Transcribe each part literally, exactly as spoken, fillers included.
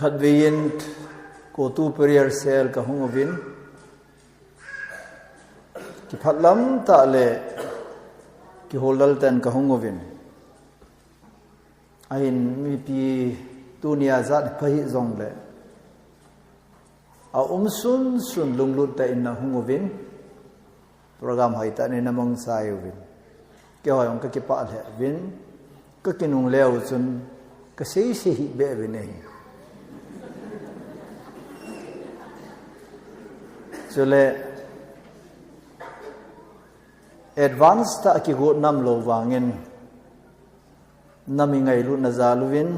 Khatvei in Kotu Prayer Cell ka hung uvin, kiphatlam tah le kihollal ten ka hung uvin. Ahin mipi tunia jat pha hih jongle, a um sunsun lunglut tah in na hung uvin, program hoitah in na mangcha uvin. Keiho jong ka kipah lheh uvin, ka kinungle u chun ka seisei hih beh uvin ahi. Chule advance tah kigot nam lou vangin, nam i ngailutna jal uvin,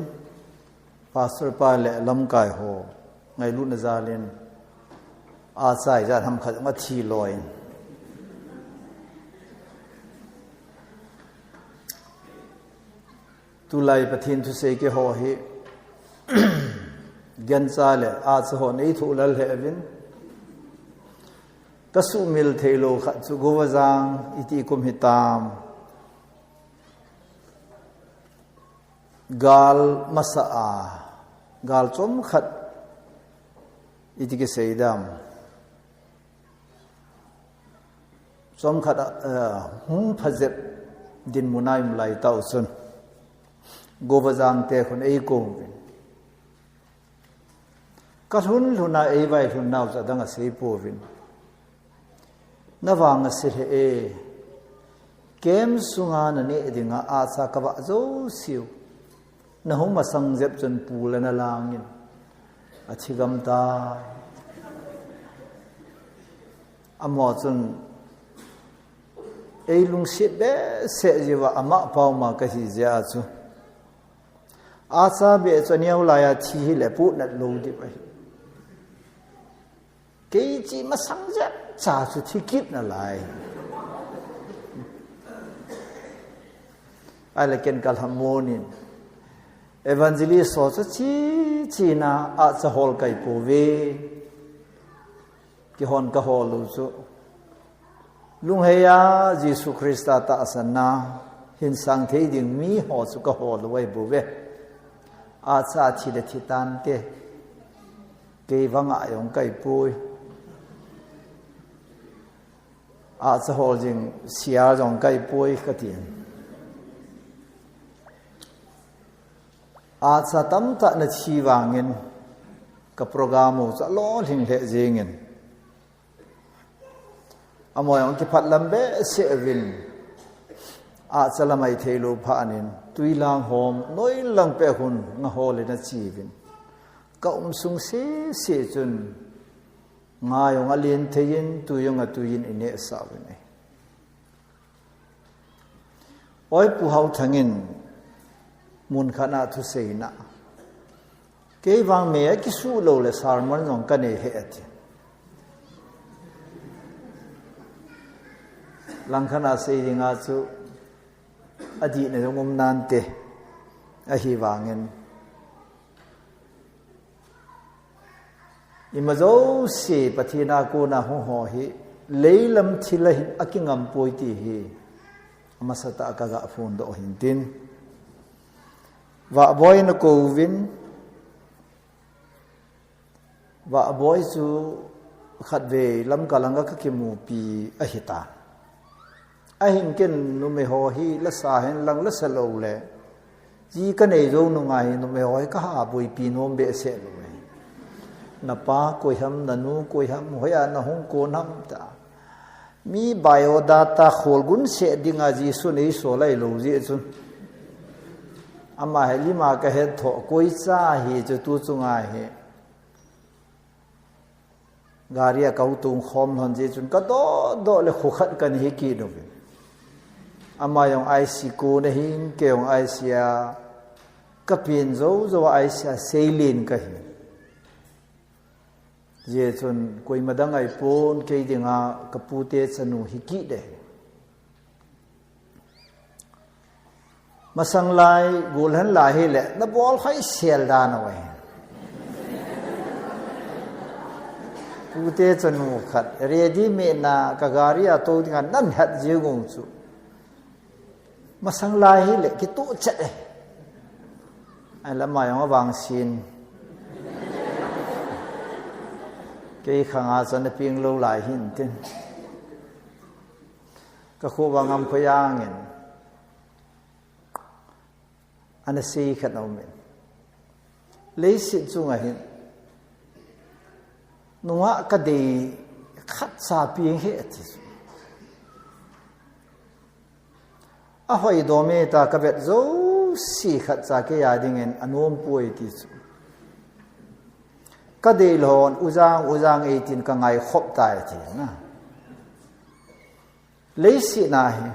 Pastor pa le lamkai ho ngailutna jal in, a chai jan ham khat ma thi loi. Tulai Pathen thusei keiho hi gancha le acha ho nei thu lal lheh uvin, ka sumil thei lou khat chu Govajang iti kum hitam. Gal masa a, gal chomkhat iti kisei dam. Chomkhat a, eh, hung pha jep dinmun a i um lai tah u chun, Govajang te khun ei kou uvin. Ka lhun lhun a ei vailhun nau chu adang asei pouvin. Na vang ase lheh e. Camp sunga na neh dinga acha ka vah jouse u. Na hung masang jep chun pu le na lang in, a thi gam tai. Amaho chun ei lungset behseh jeh uva ama pau ma ka hi jeh a chu, acha beh chu aneo lai a thi hi le put nat lou ding ahi. Kei chi masang jep cha chu thi kit nalai. Ahile ken ka lhamon in, Evangelist ho chu chi chi na acha hol kai pouve. Keihon ka hol u chu, lunghei a Jesu Christa tahsan na hin sang thei ding mi ho chu ka hol u ahi bouve. Acha thi le thi tante. Kei vang a jong kai pui. Acha hol jing sia jong kai pui ka tin. Acha tamtah na thi vangin ka program u chu alolhing lheh jingin. Amaho jong kiphat lam behseh uvin, acha la mai thei lou phat in, tui lang hom, noi lang peh hun, nga hol in achi uvin. Ka um sung sese chun, nga jong alen thei in, tui jong atui in i nehsah uvin ahi. Oi Pu Haothang in, mun khat a thusei na. Kei vang mei akisuh lou le sermon jong ka nei hih e ati. Langkhat a sei dinga chu adihna jong um nante ahivangin. Ima jouse Pathen a kona hung ho hi leilam thil a hin akingam poi ti hi amasatah a ka ga phondoh hin tin. Vahboi na kouvin, Vahboi chu khatvei Lamka langa ka kimupi ahitan. Ahin ken numei ho hi lasa hen lang lasa lou le, chi ka nei jou nunga hi numei ho hi ka ha boipi nom behseh nunga hi. Na pa koi ham, na nu koi ham, hoiya na hung kon ham ta. Mi biodata kholgun seh dinga Jesun eisol ahilou jeh chun. Ama hi lima ka het tho, koi cha hi chu tu chunga hi. Gari a ka hung tung khom lhon jeh chun ka doh doh le kho khat ka nei hi kit uvin. Ama jong I C kon ahin, kei jong I C a ka pen jou jou a I C a seilen ka hi. Jeh chun koima dang ahipon kei dinga ka pute chanu hi kit e. Masang lai, golhen lai hile, na bol hoi sel dan uvin. Pute chanu khat, ready made na ka gari a tou dinga nan hat jing ung chu. Masang lai hile, kituh chet e. Ahile ama jong avangsin. Kei khanga chu ana peng lou lai hin tin. Ka khovah ngam khoi angin ana sei khat aumin. Leiset chunga hin nungah ka dei khatcha peng hih e ti chu. Ahoi dome ta ka vet jouse khatcha kei a dingin anom poi ti chu. Ka dei lhon ujang ujang eitin ka ngai khop tai ti na. Leiset a hi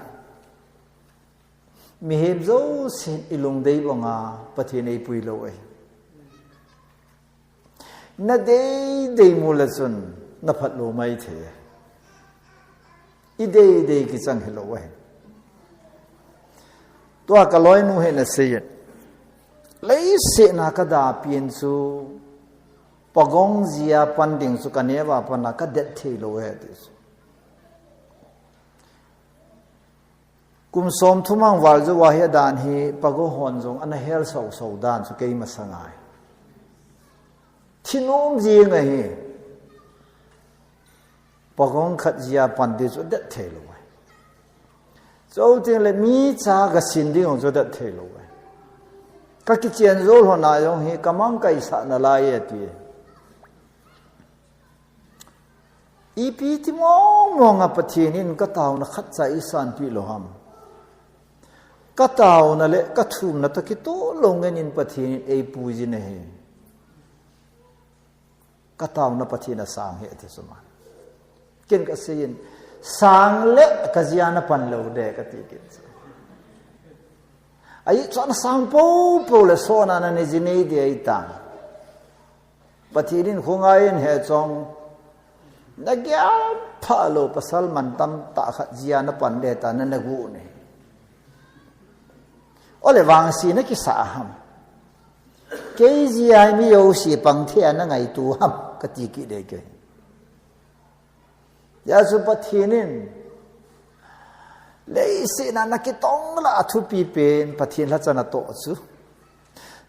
mihem jousen i lungdei banga Pathen eipui lou ahi. Na deidei mu le chun na phat lou maithei. I deidei kichang hilou ahi. Tua ka loinu hin asei in. Leiset a ka da pen chu pagong jia pan ding chu ka neo a pat a ka det thei lou ahi ti chu. Kum som thum mang val jou a hi adan hi pagong hon jong ana hel soso dan chu kei masang ahi. Thi nom jing ahi. Pagong khat jia pan ding chu det thei lou ahi. Chuteng le mi cha ka sin ding jong chu det thei lou ahi. Ka kichen jou lhon a jong hi ka mang ka isah nalai e ti. Ipi ti mong mong a Pathen in ka tauna khatcha eisanpeh lou ham. Ka tauna le ka thumna toh kitoh lou ngen in Pathen in eipui jin ahi. Ka tauna Pathen asang hih e ti chu ma. Ken ka sei in, sang le ka jia na pan lou de ka ti kit chu. Ahi chu ana sang popo le sona na ne ji nei di ahi ta. Pathen in khongai in he chong. Na gel pha lou pasal man tamtah khat jia na pan le ta na na gu ne. Ole vangse na kisa ham. Kei jia mi jouse pang thei a na ngaito ham ka ti kit e kei. Hijeh chun Pathen in leiset a na kitong lah a thupi pen Pathen lhacha na toh chu.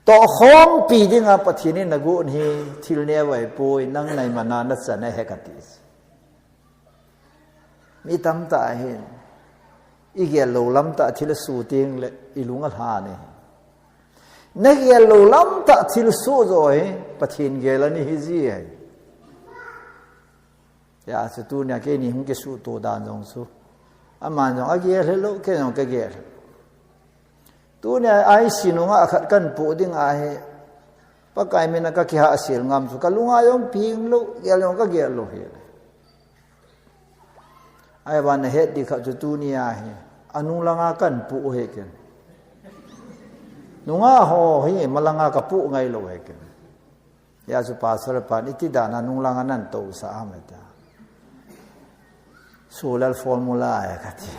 Tohkhompi dinga Pathen in na gon hi thil neo ahipoi, nang na iman a na chan ahi ka ti. Mi tamtah hin i gel lou lam tah thil asoh teng le i lung alha e. Na gel lou lam tah thil soh joh hi Pathen gel ana hi ji ahi. Hijeh chun tunia keini hung kisuhto dan jong chu. Aman jong agel hilou, kei jong ka gel. Tunia I C U nunga khat kahin poh ding ahi. Pakai mina ka kihahsel ngam chu. Ka lunga jong peng lou, gel jong ka gel lou hi. Ahivangin ahet ding khat chu tunia hi. Anung langa kahin poh hi ken. Nunga ho hi, malanga ka poh ngai lou hi ken. Hijeh chun pastor pan iti dan a nung langa nan tousah ham ati. Solar formula ahi ka ti.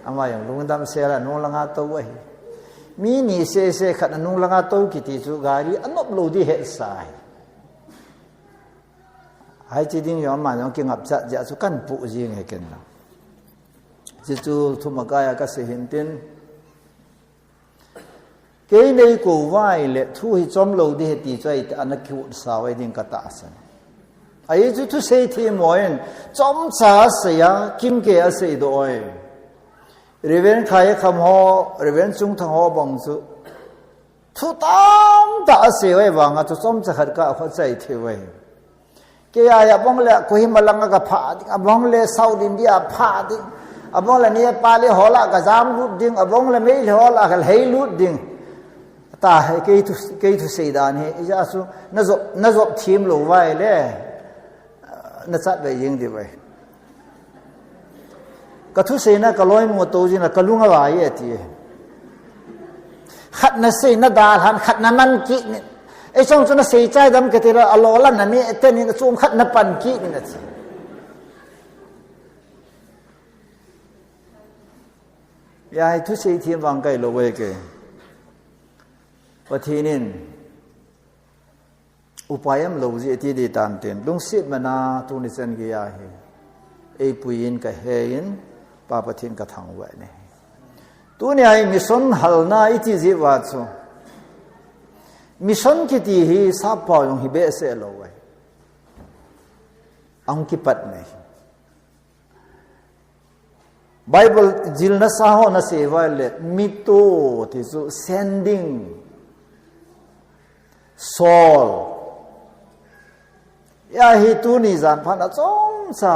Ama jong lungdam sel a nung langa tou ahi. Mi ni sese khat a nung langa tou kiti chu gari anop lou ding hetsah ahi. Hiche ding jong ama jong kingapcha jeh chun kahin poh jing hi ken. Hichu thumakai a ka sei hin tin. Kei nei kou vai le thu hi chom lou ding ahi ti chu ahi ta, ana kiutsah vai ding ka tahsan. Ahi chu thusei themmo in chomcha sei a, kimkei a seidoh e. Reverend Khaikham ho, Reverend Chungthang ho bang chu thu tamtah asei vai vanga chu chomcha khat ka khut chai thei vai. Kei a, abang le Kohima langa ka phah ding, abang le South India phah ding, abang le Nepali ho lah ka jam lut ding, abang le Meitei ho lah ka lhai lut ding. Tahai kei thu, kei thusei dan hi, hijeh chun na jop, na jop them lou vai le, na chat vai jing ding vai. Ka thuseina ka loinu tou jin a ka lung avai e ti. Khat na sei na dalhan, khat na man kit in. Ei chong chu na sei chai dam kiti la, alo la na mi ten in chom khat na pan kit in ati. Hijeh chun thusei them vang kai lou ve ke. Pathen in upai umlou jeh ati ding tante. Lungset mana tuni chan geiya hi eipui in ka he in, Pa Pathen ka thangvah e. Tunia hi mission halna iti jeh uva chu. Mission kiti hi sappao jong hi behseh lou ahi. Ahung kipat nei. Bible jilna sa ho nasei uva le, mito ti chu sending, Saul. Hia hi tuni jan phat a chomcha,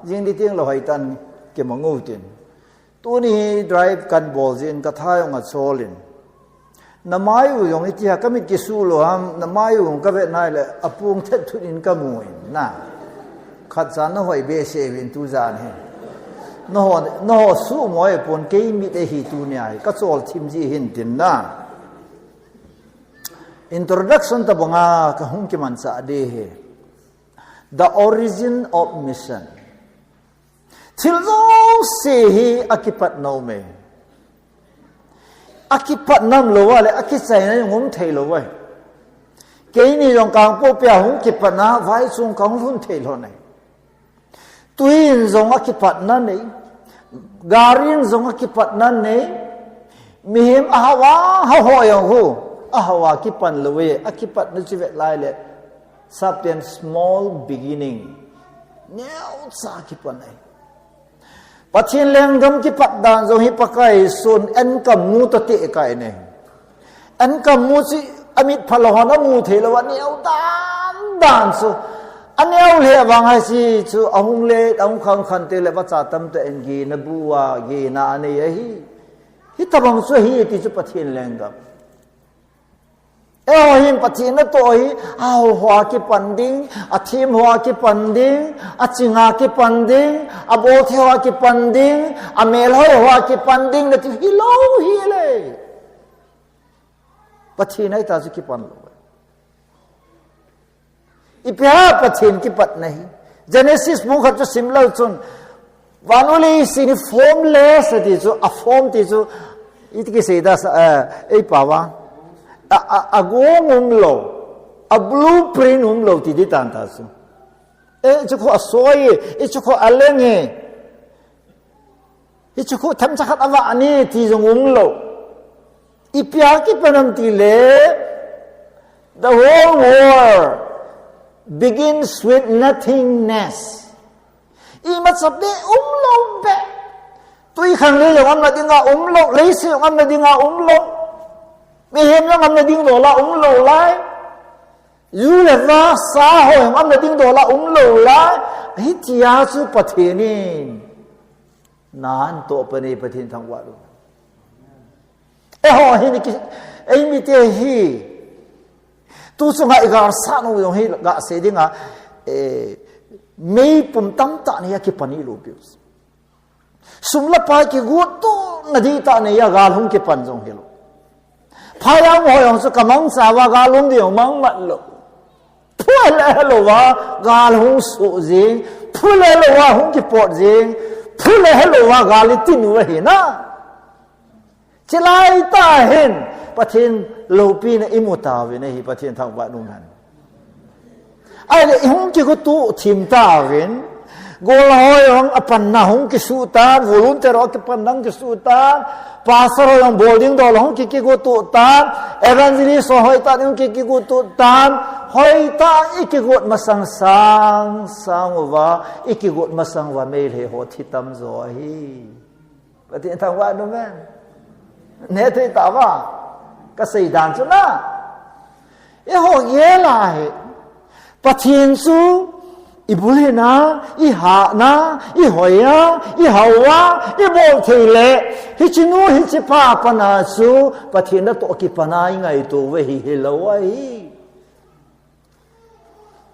jing ding teng lou hoitah in kimangu tin. Tuni hi drive kahin bol jeh in katha jong achol in. Namai u jong iti ham, kamit kisuh lou ham, namai u jong kavet nai le, apung thet thut in kamu in na. Khat cha nahoi behseh uvin tujan hi. Nangho, nangho suhmo ahipon kei mit ahi tunia hi, kachol thim jeh hin tin na. Introduction tabang a kahung kimanchah ding ahi. The origin of mission. Thil jouse hi akipat nom e. Akipat nom lou a le, akichaina jong um thei lou e. Keini jong Kangpokpi a hung kipat na, vai chung kahung lhun thei lhon e. Tui in jong akipatna nei, gari in jong akipatna nei, mihem ahao a, hao ho jong hu, ahao a kipan lou e, akipatna chu vet lai le, Sapten small beginning. Neocha kipan ahi. Pathen lenggam kipat dan jong hi Pakai sun enkam mu toh teh kai nei. Enkam mu chu amit phalou hon amu thei lou a neo dan dan chu. Aneo lheh vang a hiche chu ahung le, ahung khang khan teng le vacha tamtah in gihna bu a, gihna anei ahi. Hitabang chu ahi ti chu Pathen lenggam. Eiho hin Pathen natoh hi, ahao hoa kipan ding, athem hoa kipan ding, aching a kipan ding, abol thei hoa kipan ding, amel hoi hoa kipan ding, nati hilou hile. Pathen ahitah chu kipan lou. Ipi ham Pathen kipatna hi. Genesis bung khat chu sim leu chun, van u leiset hi formless ati chu, a form ti chu, iti kisei da sa, eh, ei pao a. A, a, agong um lou, a blueprint um lou ti ding tan ta chu. Eh, hichu khu asoi, hichu khu aleng e. Hichu khu themcha khat avah ni ti jong um lou. Ipi a kipan ham tile, the whole world begins with nothingness. Imacha beh um lou beh. Tui khang le jong umna dinga um lou, leiset jong umna dinga um lou. Mihem jong umna ding dol a um lou lai. Ju le va sa ho jong umna ding dol a um lou lai. Hitia chu Pathen in na atoh pan e, Pathen thangvah lou. Eiho hi ni ki, eimite hi. Tu chunga igalsat u jong hi gasei dinga, eh, meipum tamtah ni a kipan hilou piu. Sum le pai kigot tona ding tah ni a gal hung kipan jong hilou. Phai a um ho jong chu kamangcha uva gal hung ding mang mat lou. Phu le helou va gal hung soh jing, phu le helou va hung kipot jing, phu le helou va gal itin u ahi na. Chulai tah hin, Pathen loupina imu tauvin ahi, Pathen thangvah nom hen. Ahile, ihung kigotuh thim tauvin, gol ho jong apanna hung kisuh tan, volunteer ho kipanna hung kisuh tan, pastor ho jong bol ding dol hung ki, kigotuh tan, evangelist ho hoitah in hung ki, kigotuh tan, hoitah ikigot masang sang, sang uva, ikigot masang uva, Meitei ho thi tamjo ahi. Pathen thangvah nom hen. Neh thei tauva. Kasei dan chu na. Eiho gel a hi. Pathen chu ibulhit na, ihahna, ihoi a, ihao a, ibol thei le. Hiche nu, hiche pa pan a chu Pathen natoh kipan a ingaito uve hi hilou ahi.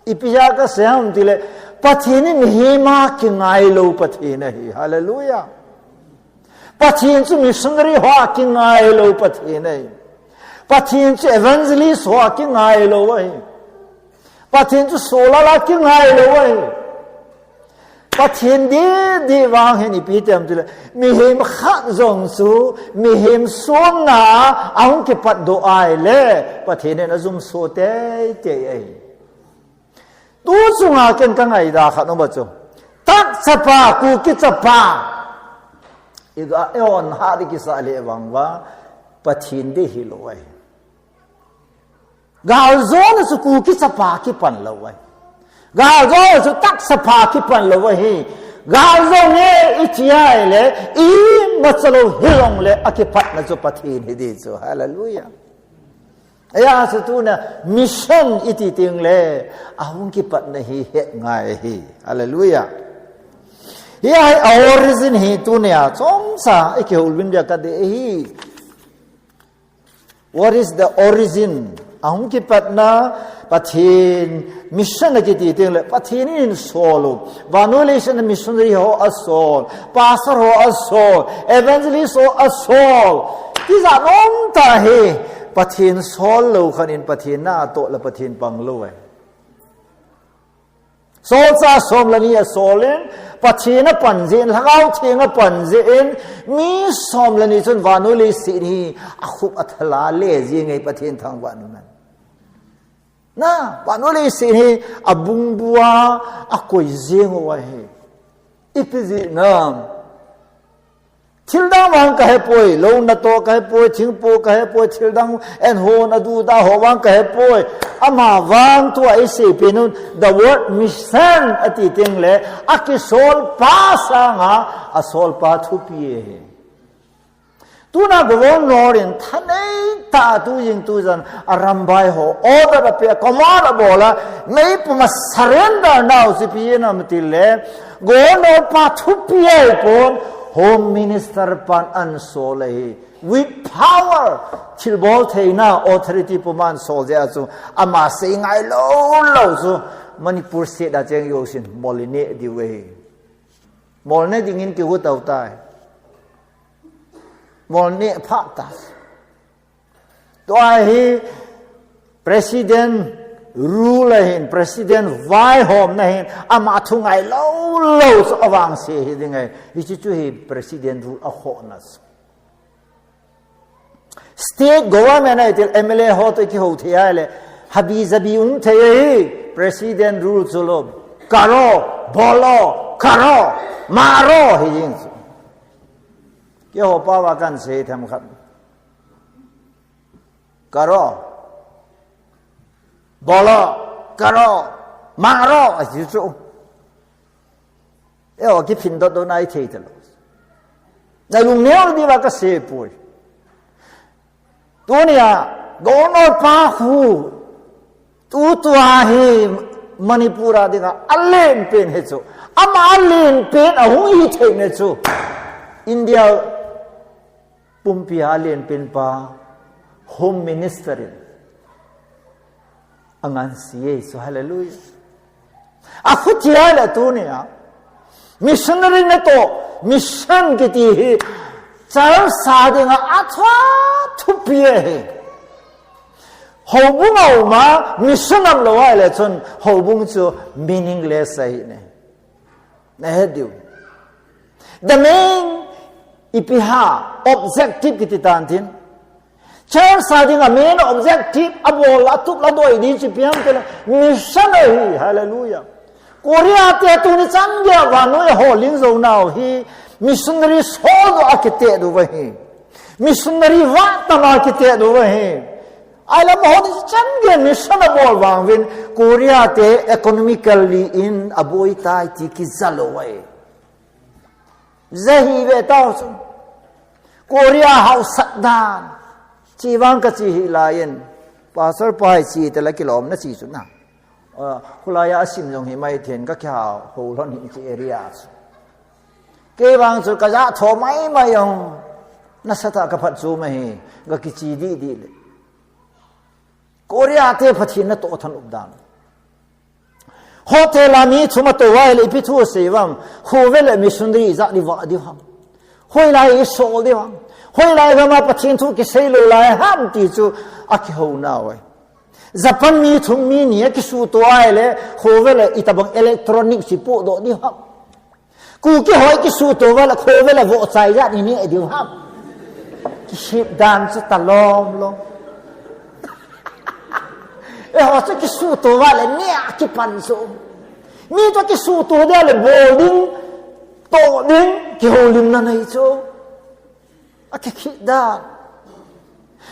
Ipi jeh a kasei ham tile, Pathen hi mihem a kingai lou Pathen ahi. Hallelujah. Pathen chu missionary ho a kingai lou Pathen ahi. Pathen chu evangelist ho a kingai lou ahi. Pathen chu solal a kingai lou ahi. Pathen didi vang hin ipi ti ham tile, mihem khat jong chu, mihem sumna a ahung kipat doh ahile, Pathen in ajumso teitei ahi. Tu chunga ken kangaida khat um a chu. Tak chapa, Kuki chapa. Iga eon ha di kisa le vang uva, Pathen di hilou ahi. Galjona chu Kuki chapa kipan lou ahi. Gal jong chu taksa pha kipan lou ahi. Gal jong nge iti ahile, imacha lou hilou le akipatna chu Pathen hiding chu. Hallelujah. Ajeh chu tuna mission iti teng le, ahung kipatna hi het ngai ahi. Hallelujah. Hiche a origin hi tunia chomcha ikihoulim dia kadei ahi. What is the origin? Ahung kipatna Pathen mission akiti teng le Pathen in asol u. Vannoi leiset a missionary ho asol, pastor ho asol, evangelist ho asol. Tijat um tah ahi. Pathen sol lou khat in Pathen na atoh le Pathen pang lou ahi. Solchah som le ni asol in, Pathen apan jin, Lhagao Theng apan jin, mi som le ni chun vannoi leiset hi akhup athala le jing ahi Pathen thangvahna. Na, vannoi leiset hi abungbua akoi jing u ahi. Ipi jeh ham? Thildang vang kahepoi, lou natoh kahepoi, thingpo kahepoi, thildang an hon aduda ho vang kahepoi. Ama vang tua isei pen un, the word mission ati teng le, akisolpa sanga, asolpa thupi ahi. Tuna governor in thanei tah a tu jing tu jan a rambai ho order apeh a, command abol a, meipum a surrender nau chu ipi ham itile, governor pa thupi ahipon, home minister pan asol ahi. With power, thilbol theina authority puma asol jeh a chu, ama sei ngai lou lou chu, Manipur state a cheng jousen mol ineh diu ahi. Mol ne dingin kigot tautai. Mol neh phah ta. Tua hi president rule ahin, president vaihomna ahin, ama thu ngai lou lou chu avangse hiding ahi. Hiche chu hi president rule akhohna chu. State government ahi tile M L A ho toh kihou thei ahile, habi jabi um thei ahi, president rule chu lo, karo, bolo, karo, maro, hijeng chu. Keiho pao a kahin sei themkhat. Karo, bolo, karo, maro, ahi chu. Eiho kiphin dot dot nai thei talou. Nalung neo diuva kasei poi. Tunia, governor pa khu, tutua hi Manipur a dinga alen pen hi chu. Ama alen pen ahung hi thei ne chu. India pumpi a alen pen pa, Home Minister in angansei e chu, hallelujah. Akhutia le tunia, missionary natoh, mission kiti hi, church a dinga athu thupi ahi. Houbung a uma, mission umlou ahile chun, houbung chu meaningless ahi ne. Nahet diu. The main ipi ham, objective kiti tan tin. Church a dinga main objective, abol a tup la doi ding chu ipi ham itile, mission ahi, hallelujah. Korea te tuni chan geiya vannoi a houlim jou nau hi, missionary soldoh a kiteh diu ahi. Missionary vah tam a kiteh diu ahi. Ahile amaho ni chan geiya mission abol vang uvin, Korea te economically in aboi tai ti kija lou ahi. Jahi ve tao chu. Korea hausat dan. Chi vang kachi hih laiyin. Pastor pa hi chi tala kilom na chi chu na. Ah, khulaiya asim jong hi mai then kakihou lhon hi chi area chu. Kei vang chu kajah tho mai mai jong. Nasatah a kaphatchom ahi. Kakichi dih dih le. Korea te Pathen natoh thanop dan. Hotel a mi thum atou ahile ipi thu asei uvam. Khovel a missionary ijat ivah diu ham. Hoilai isol diu ham. Hoilai gam a Pathen thu kisei lou lai ham ti chu akihou nau ahi. Japan mi thum mi ni akisuhto ahile khovel a itobang electronic chu ipohdoh diu ham. Kuki ho kisuhto uva le khovel a vohcha ijat ineh diu ham. Kisih dan chu talom lom. Eiho chu kisuhto uva le neh a kipan chu. Mi toh kisuhto dia le bol ding, toh ding, kihoulimna nei chu. Akikhi dan.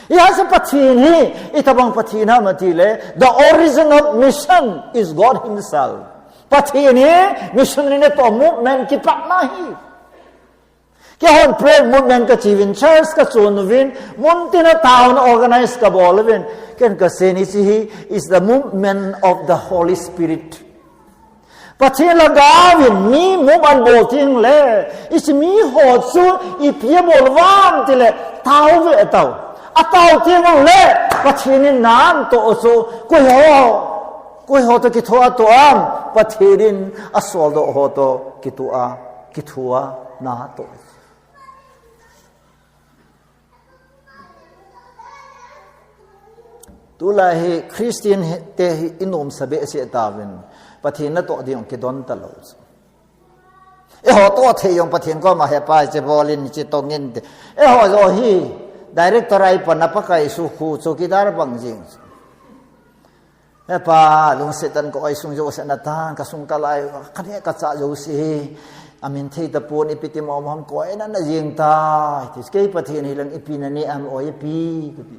Hijeh a chu Pathen hi, itobang Pathen ham ati le, the origin of mission is God himself. Pathen hi, mission natoh movement kipatna ahi. Keihon prayer movement kachi uvin, church kachon uvin, muntina taona organize kabol uvin, ken kasei ni chu hi is the movement of the Holy Spirit. Pathen lhagao in mi movement abol teng le, hiche miho chu ipi abol uvem tile, tao ve tao. Atao teng le, Pathen in natoh chu, koiho, koiho toh kithoa toh ham, Pathen in asoldoh ho toh kithoa, kithoa natoh. Tulai hi Christian te hi inomsa behseh tauvin, Pathen natoh ding kidon talou. Eiho toh thei jong Pathen koma he pa hiche bol in, hiche tong in te. Eiho joh hi director a pat na Pakai sukhu chowkidar bang jing. He pa, lungset tah in ka oi sung jouse natan, kasung kalai, kaneh kachah jouse hi amin thei tapon, ipi ti mong mong koi na najing tai. Ti kei Pathen hilang ipi naneh ham, oi ipi, kati.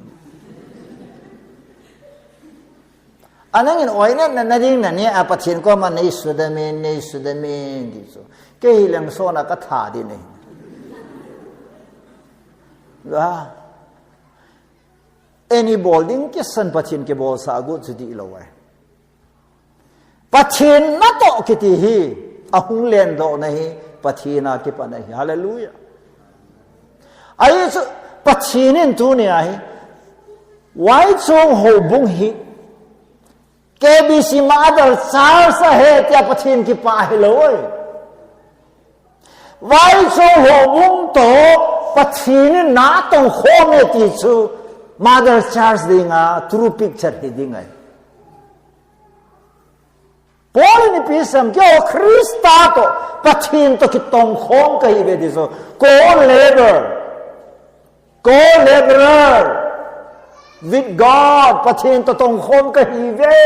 Anangin oi na, na, nading naneh a Pathen koma nei sudamin, nei sudamin, ti chu. Kei hilang sona katha ding ahi. Ga. Eini bol ding kisan Pathen kibolsah agot chu dihlou ahi. Pathen natoh kiti hi, ahung lendohna hi, Pathen a kipana ahi. Hallelujah. Ahi chu, Pathen in tunia hi, Vaichong houbung hi, K B C Mother Church ahi tia Pathen kipah hilou ahi. Vaichong houbung toh Pathen in natong khom e ti chu Mother Church dinga true picture hi ding ahi. Paul in ipi asei em, keiho Christa toh Pathen toh kitongkhom kahiuve ti chu. Co-laborer. Co-laborer with God. Pathen toh tongkhom kahiuve.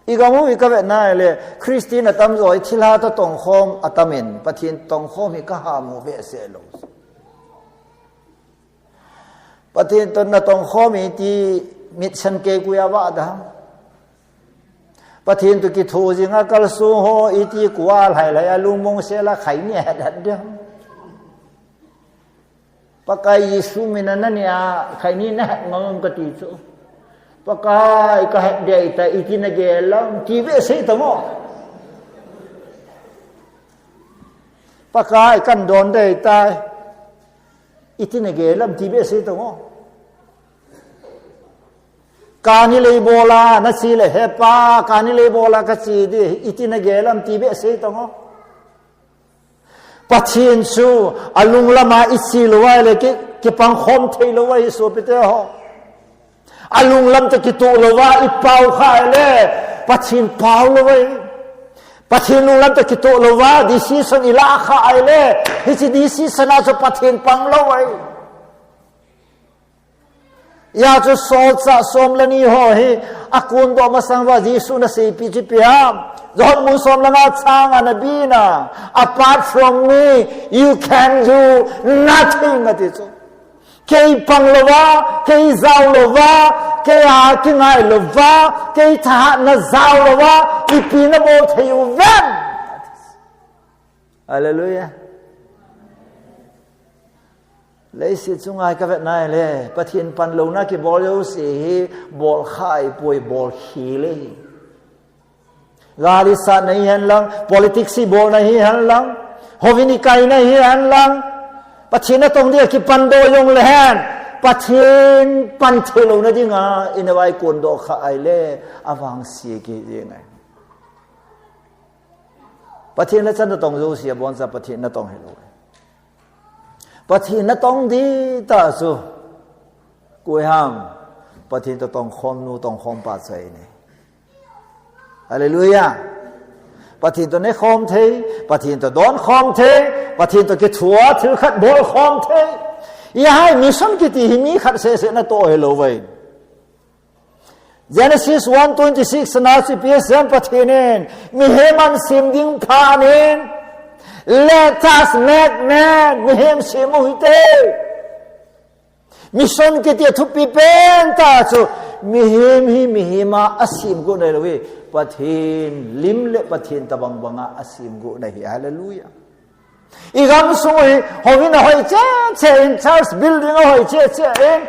Igam u hi kavet nai le, Christian atamjo hi thilha toh tongkhom atamin, Pathen tongkhom hi kaham u behseh lou. Pathen toh natongkhom iti mitsan kei koi a vah dam. Pathen toh kitho jinga kalsong ho iti koi a lhai lhai a lungmong sel a khaini ahet het dam. Pakai Jesu mina naneh a khaini nahet ngam em kati chu. Pakai kahet ding ahitai, iti nagel em, ti behseh tang o. Pakai kan don ding ahitai, iti nagel em, ti behseh tang o. Kani lei bol a nache le, he pa, kani lei bol a kache ding, iti nagel em, ti behseh tang o. Pathen chu alunglam a iche lou ahile ki, kipangkhom thei lou ahi sopite ho. Alunglam toh kitoh lou a ipao kha ahile, Pathen pao lou ahi. Pathen lunglam toh kitoh lou a decision ilah kha ahile, hiche decision a chu Pathen pang lou ahi. Hijeh chun solchah som le ni ho hi akondoh masang uva Jesun aseipi chu ipi ham? John bung som le nga chang a nabina, "Apart from me, you can do nothing," ati chu. Kei pang louva, kei jao louva, kei a kingai louva, kei thahatna jao louva, ipi nabol thei uvem? Hallelujah. Leiset chunga hi kavet nai le, Pathen panlouna kibol jouse hi, bol kha ahipoi, bol khel ahi. Gal isatna hihen lang, politics ibolna hihen lang, houin ikaina hihen lang, Pathen natong dinga kipandoh jongle hen, Pathen pan theilouna dinga, ina vai kondoh kha ahile, avangse kit jeng ahi. Pathen le chan natong jouse aboncha Pathen natong hilou. Pathen natong dihtah chu koi ham? Pathen toh tongkhom nu tongkhom pa chu ahi. Hallelujah. Pathen toh nekhom thei, Pathen toh donkhom thei, Pathen toh kithua thil khat bolkhom thei. Hijeh a mission kiti hi mi khat seh seh natoh hilou vin. Genesis one twenty-six na chu ipi asei em Pathen in, mihem ahin sem ding phat in, "Let us make man," mihem sem u hite. Mission kiti thupi pen tah chu mihem hi mihem a asem got nahi lou hi. Pathen lim le Pathen tabang banga asem got nahi. Hallelujah. I gamsung hi, houin ahoi cheh cheh in, church building ahoi cheh cheh in,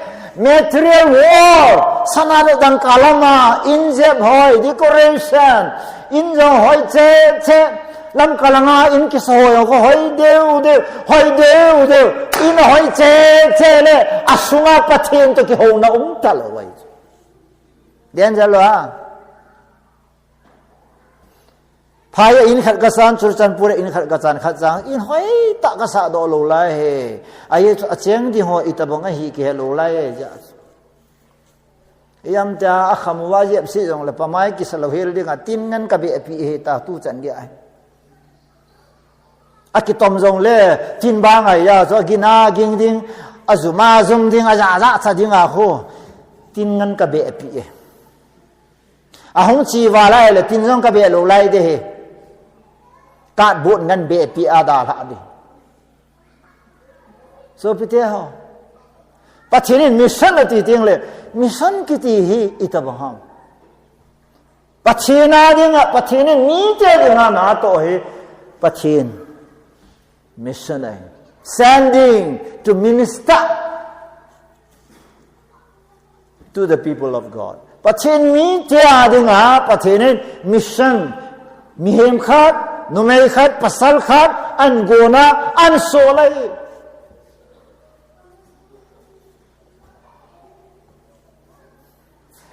material world, sana le dangka lama, in jep hoi, decoration, in jong hoi cheh cheh, Lamka langa in kisa hoi, hoi deu deu, hoi deu deu, in ahoi cheh cheh le, asunga Pathen toh kihouna um talou ahi. Danger lou a. Phai a in khat kasan, Churachandpur a in khat kasan, khat chang in hoitah kasah doh lou lai hi. Ahi chu acheng ding ho itobang ahi kihe lou lai hi. Ijat chu. Ijat tia akham uva jep sih jongle pamai kisa lou hel dinga tin ngen kabehpi hi ta tuchan gei ahi. Akitom jongle tin bang ahi a chu agin a ging ding, ajum a jum ding, aja ja cha ding a khu. Tin ngen kabehpi e. Ahung chi val ahile tin jong kabeh lou lai ding hi. Cardboard ngen behpi a dalha ding. Sopite ho. Pathen in mission ati teng le, mission kiti hi itobang ham. Pathen a dinga, Pathen in mite dinga natoh hi. Pathen. Mission ahi. Sending to minister to the people of God. Pathen mite a dinga, Pathen in mission, mihem khat, numei khat, pasal khat, ahin gona, ahin sol ahi.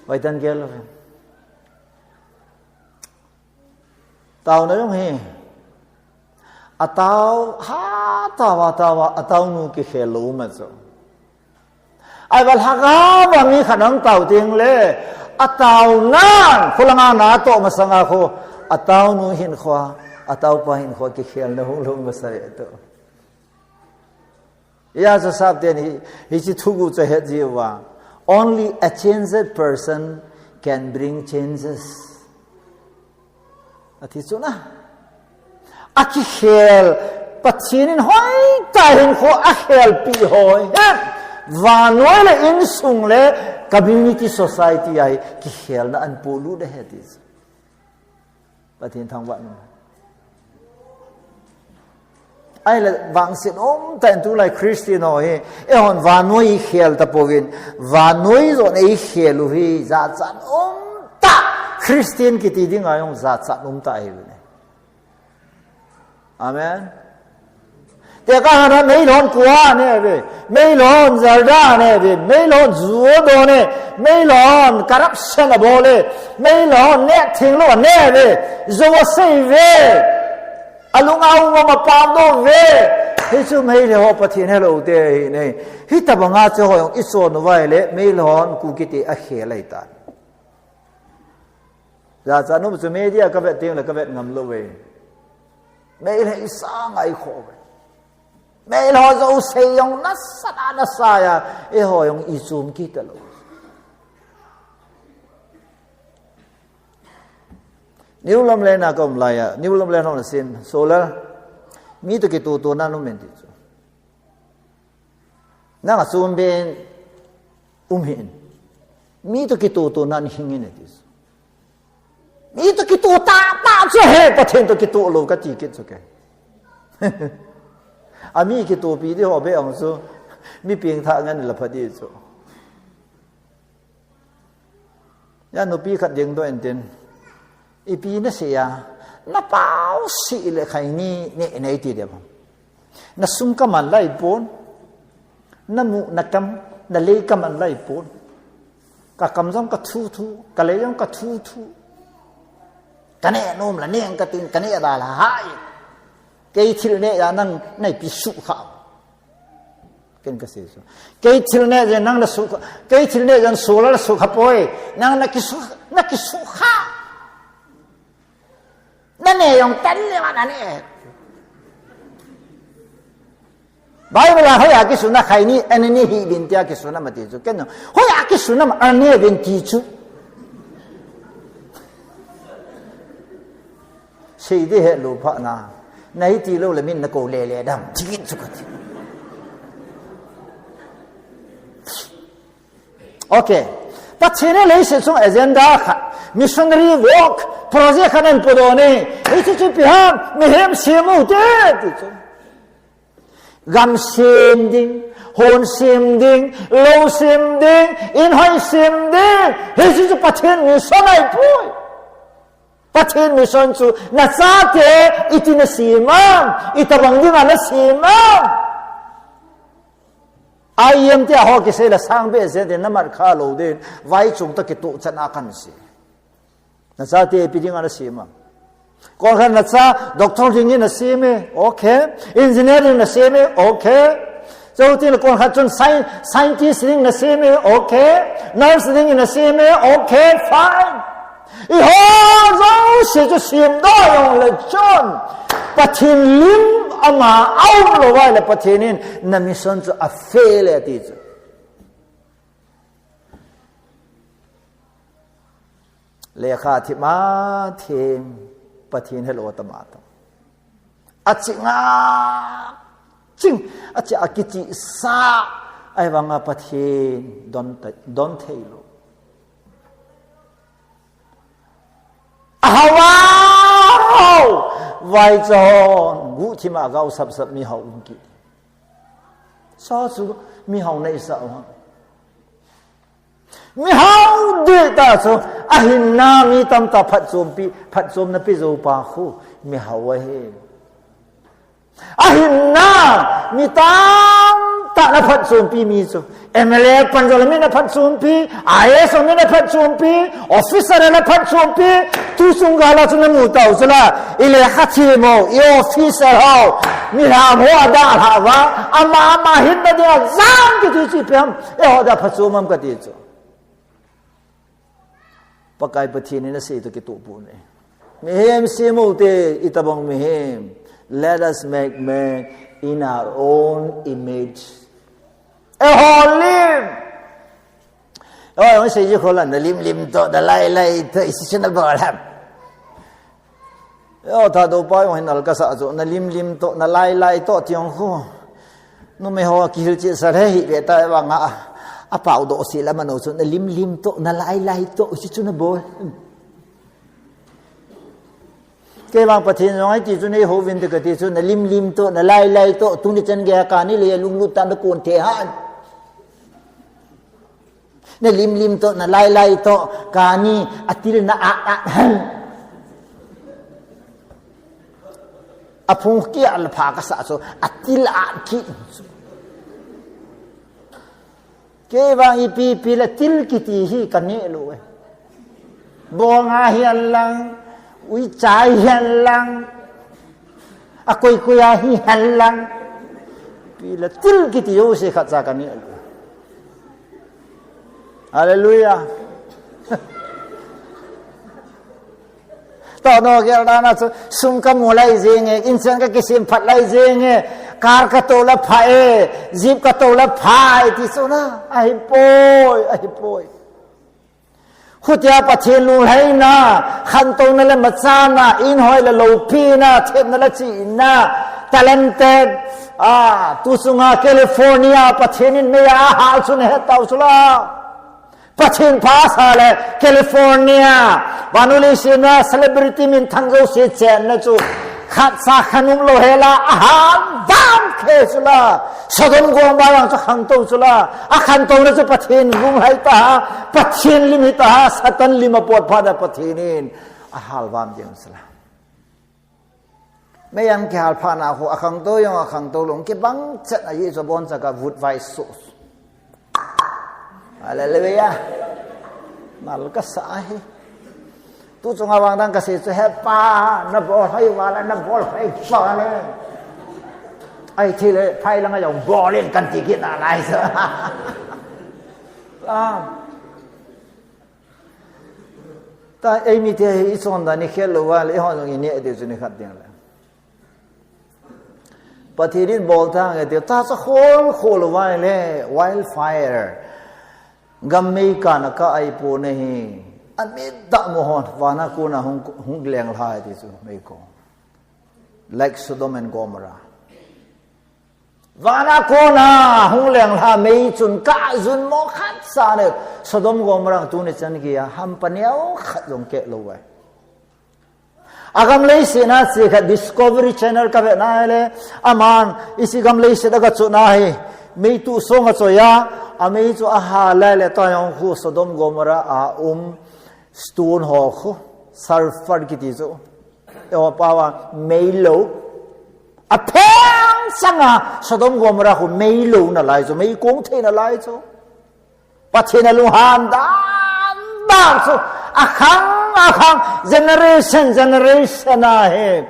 Hoitah in gel lou vin. Taona jong hi. Atao, ha, tao, atao, ataonu kikhel lou ma chu. Ahivang lhagao a mi khat nang tao teng le, ataonan, khulanga natoh masanga khu, ataonu hinkhoa, ataopa hinkhoa kikhelna hung lhung masa e tu. Ijat chu sapten hi, hiche thuguh chu het jiuva. Only a changed person can bring changes. Ati chu na. Akikhel, Pathen in hoitah hinkho akhelpi ho hi. Vannoi le insung le community society a hi kikhelna ahin polut ahi ti chu. Pathen thangvah in. Ahile vangset umtah in tulai Christian ho hi, eihon vannoi ikhel tapouvin, vannoi joh in eikhel u hi, jachat umtah, Christian kiti dinga jong jachat umtah ahiuvin. Amen. Tekah a meilhon kua ane ve, meilhon zarda ane ve, meilhon judo ane, meilhon corruption abol e, meilhon neh thenglou ane ve, jou asei ve, alung a um a mapang doh ve, hichu meilhei ho Pathen helou te ahi ne. Hitobanga chu ho jong ichon uva ahile, meilhon Kuki te akhel ahitan. Jachat um chu media kavet teng le kavet ngam lou ve. Meilhei sanga ikhoh ve. Meilhei ho jouse jong nasa a nasa a, eiho jong ichom kit talou. New Lamlen a kaum laiya, New Lamlen ho nasin, Solar. Mi toh kitoh toh nan um in ti chu. Nang achom ben um hih in. Mi toh kitoh toh nan hing in ati chu. Mi toh kitoh tah tah chu ahi, Pathen toh kitoh lou kati kit chu kei. Ami kitohpi ding ho beh ong chu, mi pengthah ngen la pha ding chu. Ijat nupi khat dingdoh intin, ipi nasei a, napao sih le khaini neh nei ti dem. Nasum kaman lai pon, namu nakam, nalei kaman lai pon. Kakam jong kathu thu, kalei jong kathu thu. Kaneh nom la neng katin, kaneh da la hai. Kei thil neh a nang neipi sukha. Ken kasei chu. Kei thil neh jeh nang nasukha. Kei thil neh jeh Solar la sukha poi. Nang nakisu, nakisukha. Naneh jong tan le ma naneh. Bible a hoiya kisun a khaini, anani hih uvin tia kisun a mati chu. Ken jong hoiya kisun a ma aneh uvin ti chu. Sei ding helou phat na. Nahi tilou le min nakou lele dam. Ti kit chu kati. Okay. Pathen in leiset chunga agenda khat, missionary work, project khat ahin podoh e. Hichu chu ipi ham, mihem sem u hite, ti chu. Gam sem ding, hon sem ding, lou sem ding, inhoi sem ding. Hichu chu Pathen mission ahipoi. Pathen mission chu nachate iti nasem am, itobang dinga nasem am. I M te ho kisei le sang behseh te namat kha lou ding, vaichung toh kitoh chan a kan sei. Nachate ipi dinga nasem am. Koi khat nacha doctor dingin nasem e, okay. Engineer dingin nasem e, okay. Chuti le koi khat chun sci-, scientist dingin nasem e, okay. Nurse dingin nasem e, okay, fine. Eiho jouse chu semdoh jongle chun, Pathen lim ama aum lou uva ahile Pathen in na mission chu afail e ati chu. Lekha thim a thim, Pathen helou tama tama. Aching a ching, achi a kichihsa, ahivanga Pathen don te, don thei lou. Ahao, ahao, vaichon, guhthim a gao sapsap mihao um kit. Sa chu mihao neisah u ham. Mihao deh tah chu, ahinna mi tamtah phatchompi, phatchomna pe jou pa khu, mihao ahi. Ahinna, mi tamtah na phatchompi mi chu. M L A pan jong le mi na phatchompi, I A S jong mi na phatchompi, officer na phatchompi, tu chung gal a chu namu tau chu la, i lekha thim ho, i officer ho, mi lham ho adalhah uva, ama, ama hinna dinga jam kiti chu ipi ham, eiho dia phatchom ham kati chu. Pakai Pathen in asei toh kitoh pon e. Mihem sem u hite, itobang mihem. Let us make man in our own image. Eiho lim. Oi, oi, seiji khola, nalim lim toh, nalai lai toh, iti chu nabol ham. Eo, Thadou pa jong hin alkasa chu, nalim lim toh, nalai lai toh, ti jong khu. Numei ho kihilchetsa le hih ve ta vanga, apao doh sel a mano chu, nalim lim toh, nalai lai toh, iti chu nabol. Kei vang Pathen jong ahi ti chu neihouvin te kati chu, nalim lim toh, nalai lai toh, tuni chan geiya kani le lunglut tah in nakon thei ham. Nalim lim toh, nalai lai toh, kani, atil na at at hen. Aphung kia le pha kasa chu, atil at kit. Kei vang ipi ipi le til kiti hi kaneh lou e. Bong a hihen lang, uicha hihen lang, akoi koi a hihen lang. Ipi le til kiti jouse khatcha kaneh lou. Hallelujah. Toh nogel dan a chu, sum kamu lai jeng e, inchen kakisem phat lai jeng e, car katou le pha e, jeep katou le pha e, ti chu na, ahipoi, ahipoi. Hutia Pathen lunglhaina, khantouna le machana, inhoi le loupina, themna le chihna, talented, a, tu chunga California, Pathen in meiya ahal chu nahet tau chu la. Pathen pha asa le California, vannoi leiset a celebrity minthang jouse chenna chu khatcha khat umlou hela, ahal dan khe chu la. Sodom Gomorrah jong chu khangtou chu la. Akhantouna chu Pathen lunglhai taha, Pathen lim hitaha, Satan lim apot phat a Pathen in ahal vam ding chu la. Meiya kihal phat na khu, akhangtou jong akhangtou lou, kibang chet a Jesu abonchan avut vai suh. Hallelujah. Nal kasa ahi. Tu chunga vang dang kasei chu, he pa, nabol hoi val a, nabol hoi val a. Ahi thei le, phai langa jong bol in kan ti kit nalai chu. Ah. Ta eimite hi ichondan ikhel lou uva le, eiho jong ineh diu chu nikhat ding le. Pathen in bol tange tiu, ta chu khol khol uva le, wildfire. Gam mei kana ka ahipoi hi. Amit tah mo hon, vana kona hung, hung lenglha ti chu mei ko. Like Sodom and Gomorrah. Vana kona hung lenglha mei chun kajun mo khat sa ne. Sodom Gomorrah tuni chan geiya hampa neo khat jong keh lou ve. Agam leiset a che khat Discovery Channel kave nai le, aman hiche gam leiset a kachot na hi mei tu song a choi a, amei chu aha lai le, tua jong khu Sodom Gomorrah a um stone ho khu, sulfur kiti chu. Eiho pao a mei lou. Apheng sanga Sodom Gomorrah khu mei lou nalai chu, mei kong thei nalai chu. Pathen alunghan dan dan chu akhang akhang, generation generation a hi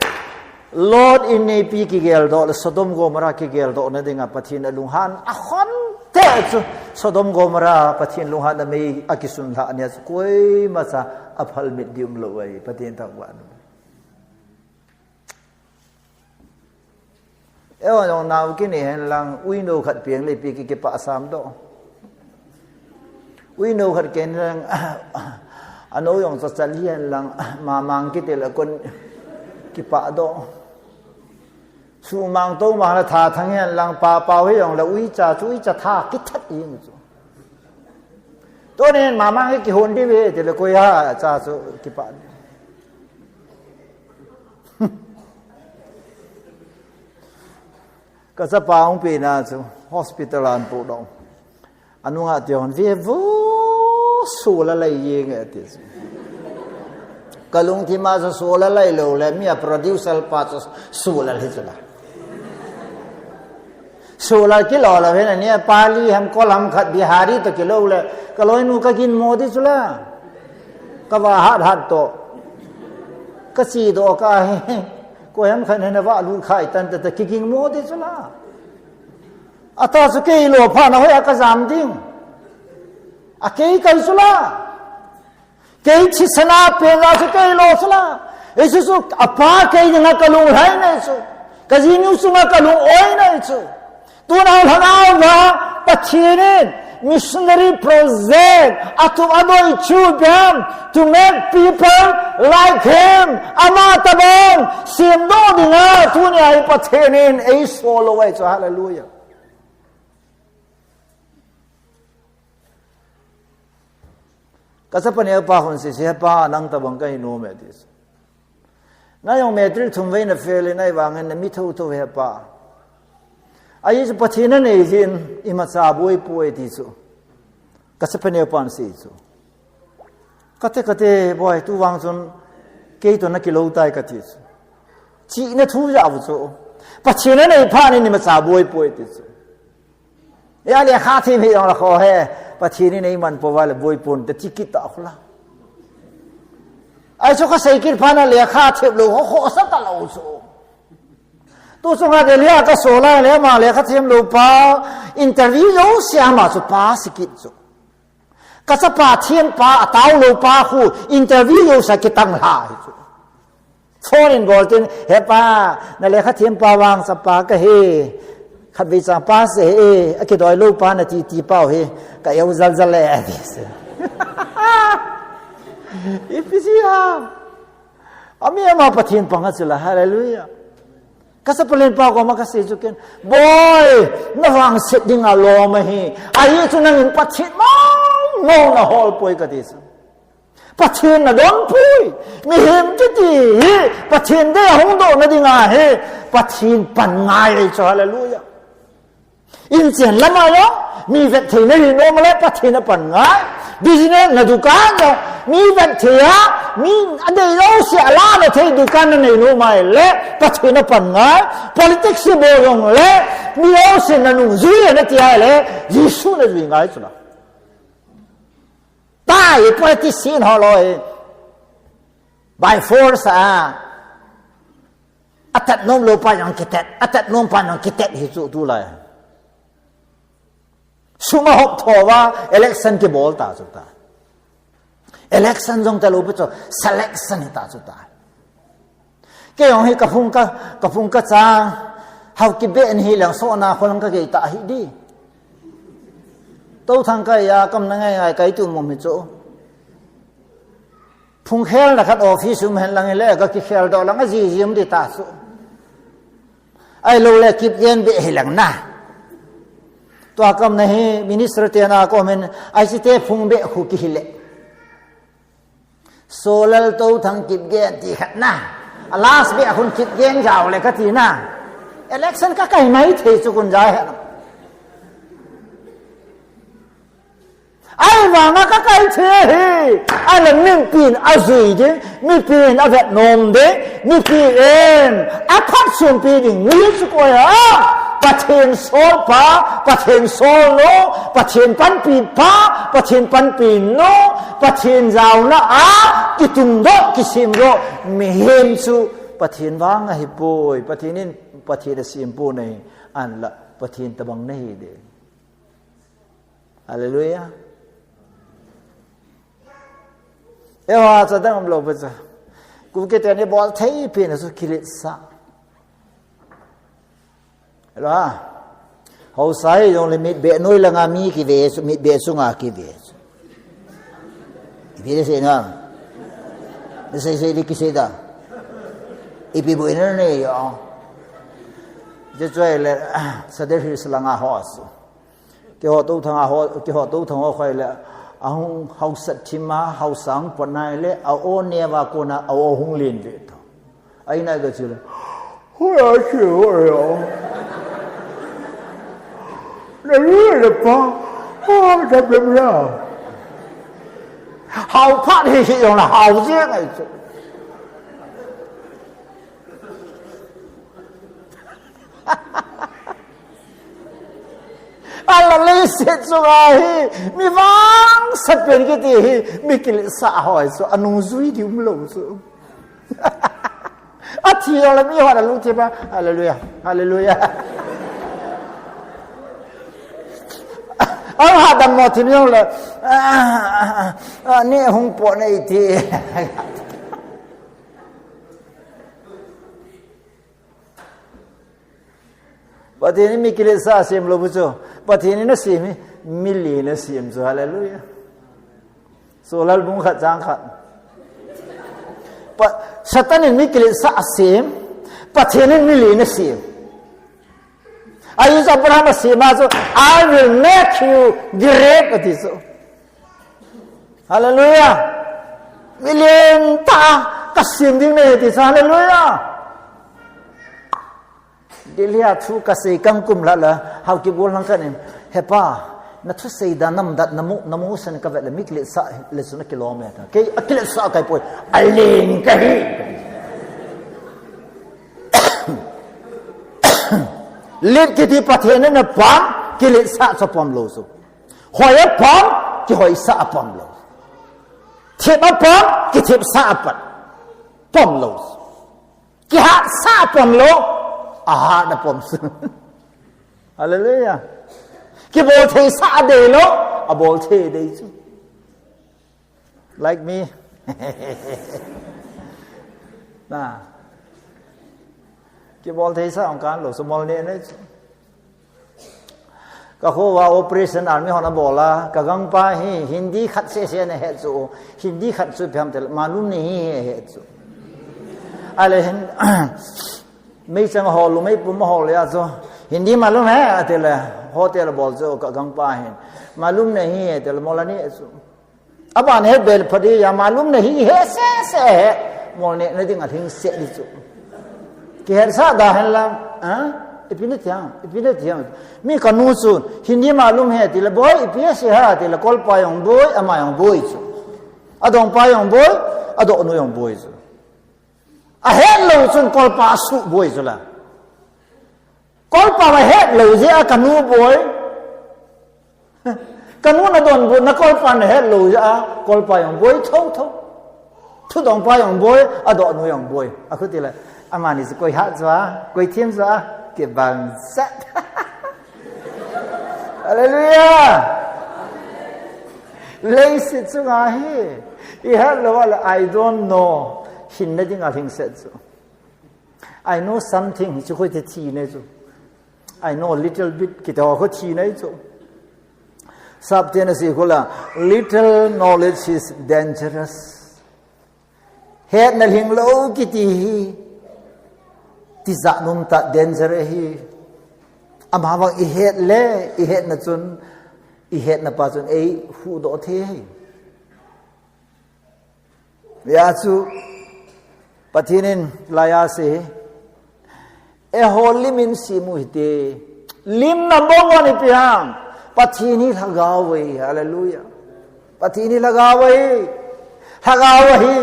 Lot in neipi kigeldoh le Sodom Gomorrah kigeldoh na dinga Pathen alunghan akhon te chu. Sodom Gomorrah Pathen lunghan a mei akisun lhah nia chu koima cha aphal mit ding umlou ahi, Pathen thangvah in. Eiho jong nao kini hen lang, uinou khat peng le ipi ki kipah sam doh. Uinou khat ken lang, anou jong chachal hi hen lang, mamang kiti le kon kipah doh. Sumang tomang le tha thang hen lang, pa pao hi jong le uicha chu uicha tha kithat jing chu. Tunin mamang hi kihon diu ve ti le koi ha cha chu kipah. Kachapa hung pena chu hospital a ahin pudoh. Anunga ti hon ve vo, sola lai jeng e ti chu. Kalungthim a chu sola lai lou le, mi a producer pa chu sola lai chu la. Sola kilo lou hen, ania pali ham kol ham khat Bihari toh kilo le, kaloinu kagin mo di chu la. Kava hat hat toh. Kachi doh kahi. Koi ham khat hen ava lut khai tan ta, ta kiging mo di chu la. Ata chu kei lo pha na hoi a kajam ding. A kei kai chu la. Kei thisan a peng a chu kei lo chu la. Ei chu chu apa kei dinga kalung lhai nei chu. Kajinu chunga kalung oi nei chu. Tuna lhangau va Pathen in missionary project atu adoi chu biam to make people like him. Ama tabang semdoh dinga tunia hi Pathen in eisol lou ahi chu, hallelujah. Kachapa neo pa hon sese, "Hepa, nang tabang kahi nom e," ati. Nang jong matric thum vei na fail in ahivangin nami thotho hepa. Ahi chu Pathen nanei jin imacha boi poi ati chu. Kachapa neo pan sei chu. Kate, kate, boi, tuvang chun kei toh nakilo tai kati chu. Chihna thu jao chu. Pathen nanei phat in imacha boi poi ati chu. Ya lekha them hi jong la kho he. Pathen in eiman pouva le boi pon te ti kit ta khu la. Ahi chu kasei kit phat na lekha them lou ho khosa talou chu. Tu chunga Delhi a kasol a le ama lekha them lou pa interview jouse ama chu pass kit chu. Kachapa them pa, atao lou pa khu interview jouse a kitang lha hi chu. Phone in bol tin, "Hepa, na lekha them pa vang chapa kahi. Khatvei cha pass e, akidoi lou pa nati ti pau hi. Ka eu jal jal e," ati chu. Ipi jeh ham. Ami ama Pathen panga chu la, hallelujah. Kachapa len pa koma kasei chu ken, "Boi, navangset dinga lom ahi. Ahi chu nangin Pathen mong mong nahol poi," kati chu. Pathen nadon poi. Mihem kiti hi Pathen deija hung doh na dinga hi Pathen pan ngai ahi chu, hallelujah. Inchen lama jong mi vet thei nahi nom le Pathen apan ngai. Business na dukan jong mi vet thei a, mi adei jouse a la na thei dukan nanei nom le Pathen apan ngai. Politics bol jong le mi jouse nanung jui nati le Jesu najui ngai chu la. Tai politician ho loi. By force a. Atat nom lou pa jong kitat, atat nom pa jong kitat hi chu tulai. Sum ahop thouva election kibol ta chu ta. Election jong talou pi chu selection hi ta chu ta. Kei jong hi kaphung ka, kaphung kacha, hao kibe ni hi lang so na kho lang kagei ta hi di. Tou thang kaiya kam na ngai ngai kai tu mum hi chu. Phung khelna khat office um hen lang le, ka kikhel doh lang a jiji um di ta chu. Ahilou le kip gen be hi lang na. Tua kam na hi minister te na komin, ai si te phung be khu ki hile. Solal to thang kip gen ti khat na. A last be khun kip gen jao le ka ti na. Election ka kai mai thei chu kun ja he na. Ai vanga ka kai the hi. Ai la min pin a zui ding, mi pin a vet nom ding, mi pin a phat sun pi ding. Ni chu ko ya. Pathen sol pa, Pathen sol lo, Pathen panpi pa, Pathen panpi no, Pathen jaona a, kitung do, kisim do, mi hem chu, Pathen vang a hi poi, Pathen in, Pathen a sim po na hi, an la, Pathen tabang na hi de. Hallelujah. Ewa, cha dang lo pa cha. Ku ke te ni bol thei pi na su kilit sa. Hello ha. Hausa hi jong le mit be noi la nga mi ki ve su, mit be su nga ki ve su. Ipi le se na. Ni sei sei di ki sei da. Ipi bo ina ne yo. Je choi le, sa de hi sa la nga ho su. Keiho to thang a ho, keiho to thang ho khoi le, a hung hausat thim a, hausang pot nai le, a o neva kona, a o hung len ve to. Ai nai ga chi le, hoi a chi hoi a. Na lu le pa, ha, da bla bla. Hau phat hi hi yong la, hau je ngai chu. Ala leiset chunga hi, mi vangsat pen kiti hi, mi kiletsah hoi chu, anung jui di um lou chu. Athi lou le mi hon alungthim a, hallelujah, hallelujah. Ang hadam mo thin jong le, ah, ah, ah, ne hung po ne iti. Pathen in mi kiletsah sem lou bu chu. Pathen in asem hi, mi len asem chu. Hallelujah. Solal bung khat chang khat. Pa, Satan in mi kiletsah asem, Pathen in mi len asem. Ahi chu Abraham asem a chu, "I will make you great," ati chu. Hallelujah. Mi len tah a kasem ding nahi ti chu. Hallelujah. Delhi a thu kasei kang kum la la, Haokip gol lang kanin. He pa, na thusei dan, na umdan, na mu, na mu san kavet le mi kiletsah le chu na kilom e ta. Kei akiletsah kahi poi. Alen kahi. Let kiti Pathen in apom, kiletsah chu apom lou chu. Hoi apom, kihoisah apom lou. Thep apom, kithepsah apom. Pom lou. Kihatsah apom lou. Ahat apom. Hallelujah. Kibol theisah adei lou. Abol thei dei chu. Like me. Na. Kibol theisah ong kan lou, sumol ne ne. Ka kho va operation army hon abol a, ka gangpa hi Hindi khat sese ana he chu, Hindi khat chu ipi ham tile, "मालूम नहीं है," he chu. Ale hin, meichang ho, lumei pum ho le a chu, "Hindi मालूम है," atile, hotel abol chu, ka gangpa hin, "मालूम नहीं है," tile, mol ani chu. Aban he bel phadi ya, मालूम नहीं है, sese he. Mol ne, na ding alhingset di chu. Kihetsa da hen lang, ha? Ipi na ti ham, ipi na ti ham. Mi kanu chun, "Hindi मालूम है," tile, "Boi, ipi asei ham," tile, "Kolpa jong boi, ama jong boi," chu. Adongpa jong boi, adohnu jong boi chu. Ahet lou chun Kolpa asuh boi chu la. Kolpa ahet lou jeh a kanu boi. Kanu na donbut na Kolpa na het lou jeh a, Kolpa jong boi thotho. Thudongpa jong boi, adohnu jong boi. Akhuti le, amani chu koi hat chu a, koi thim chu a, kibang sat. Hallelujah. Leiset chunga hi, ihet lou a le, "I don't know." Hinna ding alhingset chu. "I know something," chu koi te thi ne chu. "I know a little bit," kiti ho kho thi ne chu. Sapte na si kho la, "Little knowledge is dangerous." Hetna lhinglou kiti hi, tijat umtah danger ahi. Ama vang i het le, i hetna chun, i hetna pa chun ei huhdoh thei ahi. Hijeh chun, Pathen in laiya asei, eiho lim in sem u hite. Lim number one ipi ham? Pathen hi lhagao ahi. Hallelujah. Pathen hi lhagao ahi. Lhagao ahi.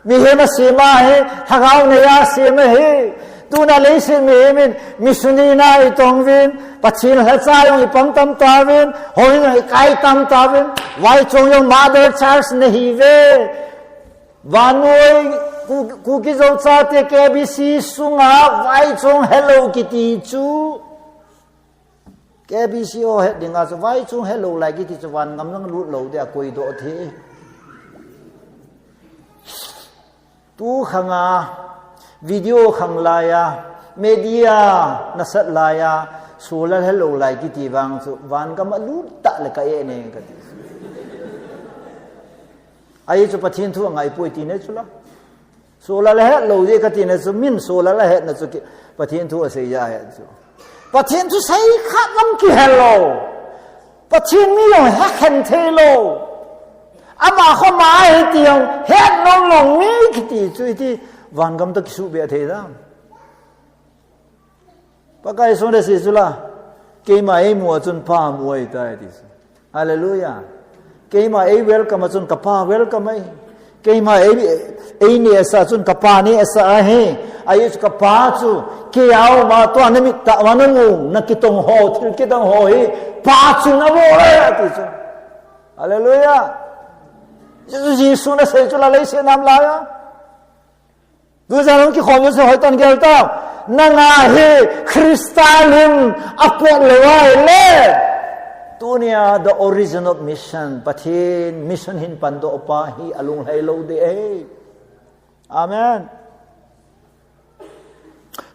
Mihem asem ahi, lhagao neiya asem ahi. Tuna leiset mihem in missionary na itong uvin, Pathen lhacha jong ipang tam tauvin, houin jong ikai tam tauvin, vaichong jong mother church nahiuve. Vannoi Ku-, Kuki Zo chate K B C sunga vaichong helou kiti chu. K B C ho het dinga chu vaichong helou lai kiti chu vangam lang lut lou dia koidoh thei. Tu khanga video khang laiya, media nasat laiya, solar helou lai kiti vang chu vangam a lut tah le ka e ne kati. Ahi chu Pathen thu angai poi ti ne chu la. Solar ahet lou jeh kati na chu, min solar ahet na chu ki, Pathen thu asei jeh ahet chu. Pathen thu sei khat lam kihe lou. Pathen mi jong hekhen thei lou. Ama kho ma ahi ti jong het nom lou mi kiti chu iti vangam toh kisuhbeh thei dam. Pakai Jesun asei chu la, keima eimu a chun Pa mu ahitai ti chu. Hallelujah. Keima ei welcome a chun ka Pa welcome ahi. Keima ei, ei neh asa chun ka Pa neh asa ahi. Ahi chu ka Pa chu, kei a um a tua na mit tah uva na mu, na kitong ho, thil kitong ho hi, Pa chun abol e, ati chu. Hallelujah. Jesu, Jesun asei chu la leiset nam laiya. Tujan hung kikhom jouse hoitah in gel tau. Nanga hi Christa lim apot lou ahile, tunia the origin of mission, Pathen mission hin pandoh pa hi alunglhai lou ding ahi. Amen.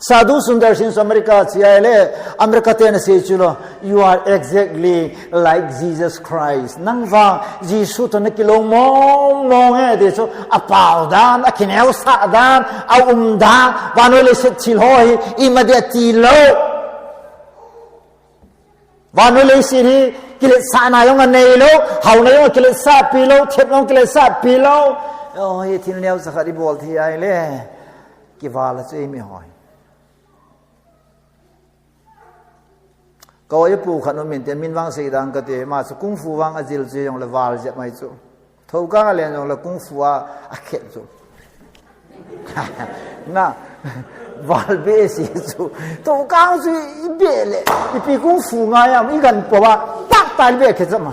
Sadhu Sundar Singh chu America che ahile, America ten asei chu lo, "You are exactly like Jesus Christ." Nang vang Jesu toh na kilou mong mong e, ti chu, apao dan, akineosah dan, aum dan, vannoi leiset thil ho hi, ima dia ti lou. Vannoi leiset hi, kiletsahna jong anei lou, haona jong kiletsahpi lou, thepna jong kiletsahpi lou. Oh, hi thil neocha khat ibol thei ahile, kival a chu eimi ho hi. Ka oipu khat um inte, min vang sei dang kate, ama chu kung fu vang ajil chu jongle val jep mai chu. Thokang alen jongle kung fu a akhet chu. Na, val behseh chu. Thokang chu ibeh le, ipi kung fu ngai am, igan po a, tak ta ibeh khe chu ma.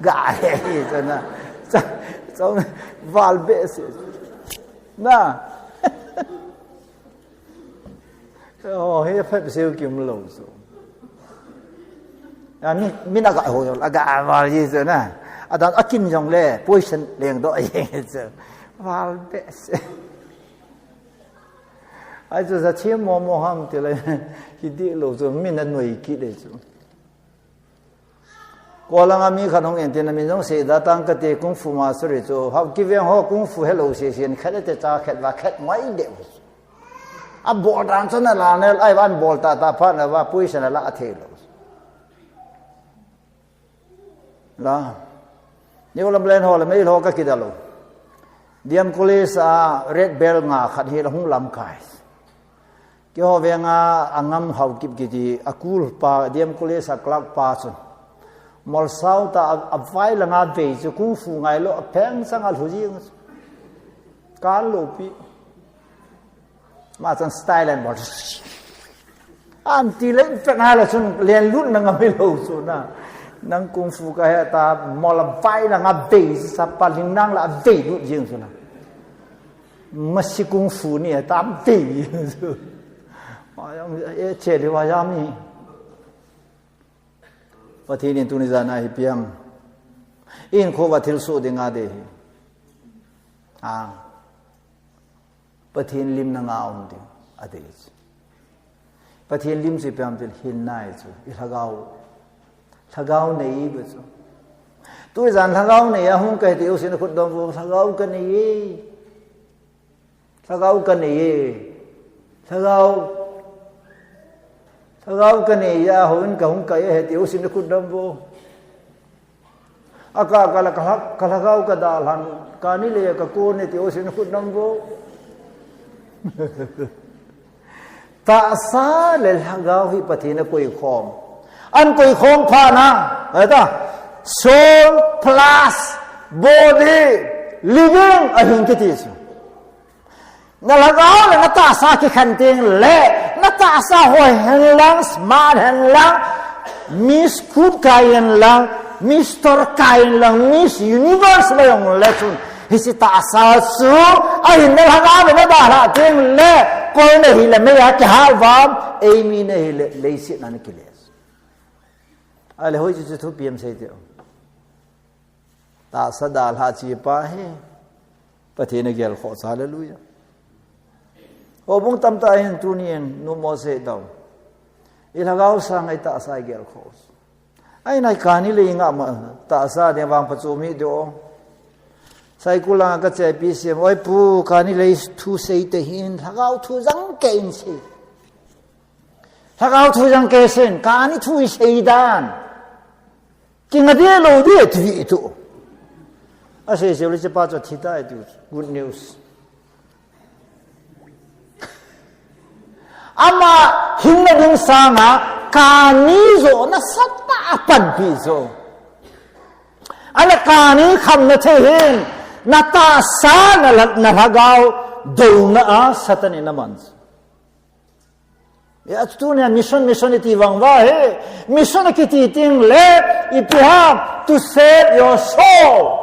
Ga he hi chu na. Cha, cha, val behseh chu. Na. Oh, hi phep siu kim lou chu. A, mi, mi na ga ho, a ga a val ji chu na. A dan a kin jongle, position leng doh ji chu. Val behseh. Ahi chu za thim mo mo ham ti le, hi di lou chu, mi na noi kit le chu. Kolanga mi khat hung in tin, amin jong sei da tang kate kung fu master chu. Hau kiveng ho kung fu helou seh seh in khat te cha khat va khat mai de. Abol dan chu na la ne, ahi van bol ta ta pha na va pui sa na la thei lou. La. New Lamlen ho le mei lo ka kida lou. D M College a red belt nga khat hi la hung lamkai. Keiho venga a ngam hau kip kiti a kul pa, D M College a clerk pa chun. Molsau ta a, a vai langa vei chu kung fu ngai lou, a pheng chang a lhu jing chu. Kal lou pi. Ma chun style and bol. An ti le pek na la chun len lut na ngam lou chu na. Nang kung fu ka he ta mol a vai langa vei sa pa ling nang la vei lut jing chu na. Masi kung fu ni ta vei. Ayam e che li wa yam ni. Pathen in tuni jana hi piam. In kho va thil su ding a de hi. A. Pathen lim na nga um ding a de. Pathen lim si piam til hin nai chu. I lhagao. Lhagao nei ba chu. Tu jan lhagao nei a hung ka ti u sin khut dong lhagao ka nei. Lhagao ka nei e. Lhagao. Lhagao kanei a houin kahung kai ahi ti usin khut dam vo. Aka kala ka lhagao kadalhan, kani le ka kon e ti usin khut dam vo. Tahsa le lhagao hi Pathen in akoi khom. An koi khom phat na, ahi ta, soul plus body, living ahin kiti chu. Na lhagao le na tahsa kikhen teng le, na tahsa hoi hen lang, smart hen lang, Miss Coop kai hen lang, Mister kai hen lang, Miss Universe la jong le chun, hiche tahsa chu, ahin na lhagao le na dalha teng le, koi nahi le mei a kihal vam, eimi nahi le, leiset na kile. Ahile hoiche chu thupi ham sei teo. Tahsa dalha chi pa hi Pathen in agel khoh chu, hallelujah. Houbung tamtah hin tunin numo sei tao. I lhagao sang a i tahsa i gel khoh. Ahinai kani le i ngah ma tahsa ding vang pachom hi do. Saikul langa ka chepi sem, oi pu, kani le thu sei te hin, lhagao thu jang kei in sei. Lhagao thu jang kei sei in, kani thu i sei dan. Kinga deh lou deh ti tu. Asei sei le chepa chu thi tai tu. Good news. Ama hinna ding sanga kani jo nasatah a panpi jo. Ana kani khamna thei hin, na tahsa na la-, na lhagao douna a Satan in aman. Ya, tunia mission, mission iti vang uva hi. Mission kiti teng le, ipi ham, to save your soul.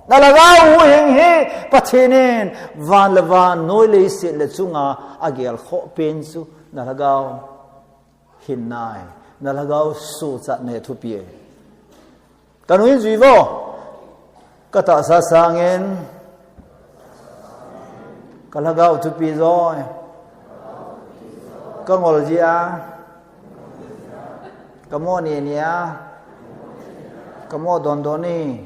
Na lhagao huhhing hi, Pathen in, van le van, noi leiset le chunga, agel khoh pen chu, na lhagao hinna ahi, na lhagao suhchatna hi thupi ahi. Ka nu in jui vo. Ka tahsa sangin ka lhagao thupi joi. Ka ngol jia. Ka mo ni nia. Ka mo don don ni.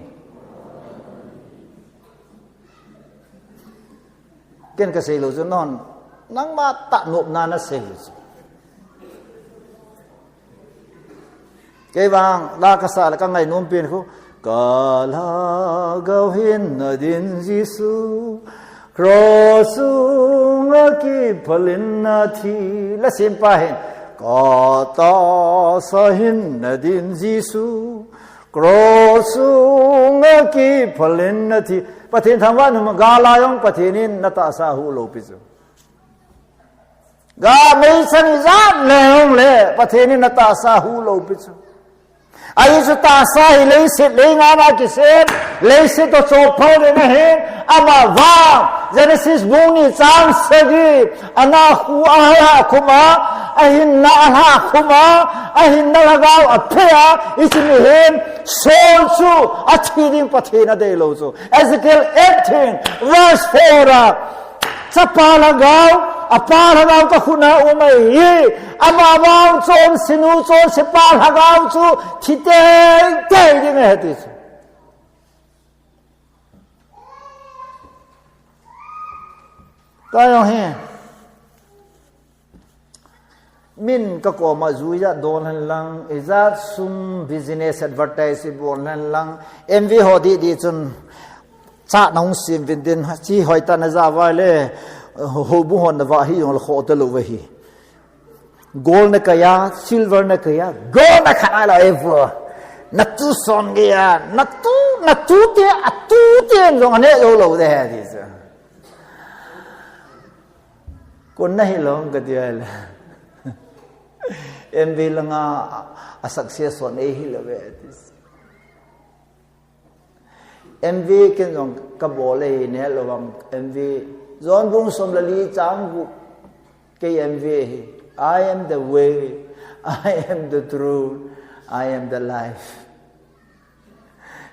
Ken ka sei lou chu non, nangma tah nopna na sei lou chu. Kei vang, la ka sa le ka ngainom pen khu, ka lhagao hinna din Jesu, cross sunga kiphalin na thi, la sim pa hin, ka tahsa hinna din Jesu, cross sunga kiphalin na thi. Pathen thangvah in um, ga la jong Pathen in na tahsa ahuh lou pi chu. Ga meichang ijat le jong le, Pathen in na tahsa ahuh lou pi chu. Ahi chu tahsa hi leiset leinga na kisem, leiset toh chopphal ding ahin, ama vang, Genesis bung ni chang sagi, ana khu a lhah khum a, ahinna a lhah khum a, ahinna lhagao a phei a, hiche mihem soul chu athi ding Pathen in adei lou chu. Ezekiel eighteen, verse four a, chapa lhagao, apa lhagao ka khut a um ahi, ama vang chonse nu, chonse pa lhagao chu thi teitei ding ahi ti chu. Tua jong hi. Min ka koma ju ijat don hen lang, ijat sum business advertise ibol hen lang, M V ho didi chun, cha nahung sem vin din, chi hoitah na ja uva le, houbung hon na vah hi jong le khoh talou ahi. Gold na kai a, silver na kai a, gold na khat a la evo. Na tu son gei a, na tu, na tu te, a tu te jong ane jou lou de he ti chu. Kon na hilou ka ti a le. M V langa a success hon ei hilou ve ti. M V ken jong ka bol e, ne lo vang M V. John bung som le li chang gup. Kei M V hi. I am the way, I am the truth, I am the life.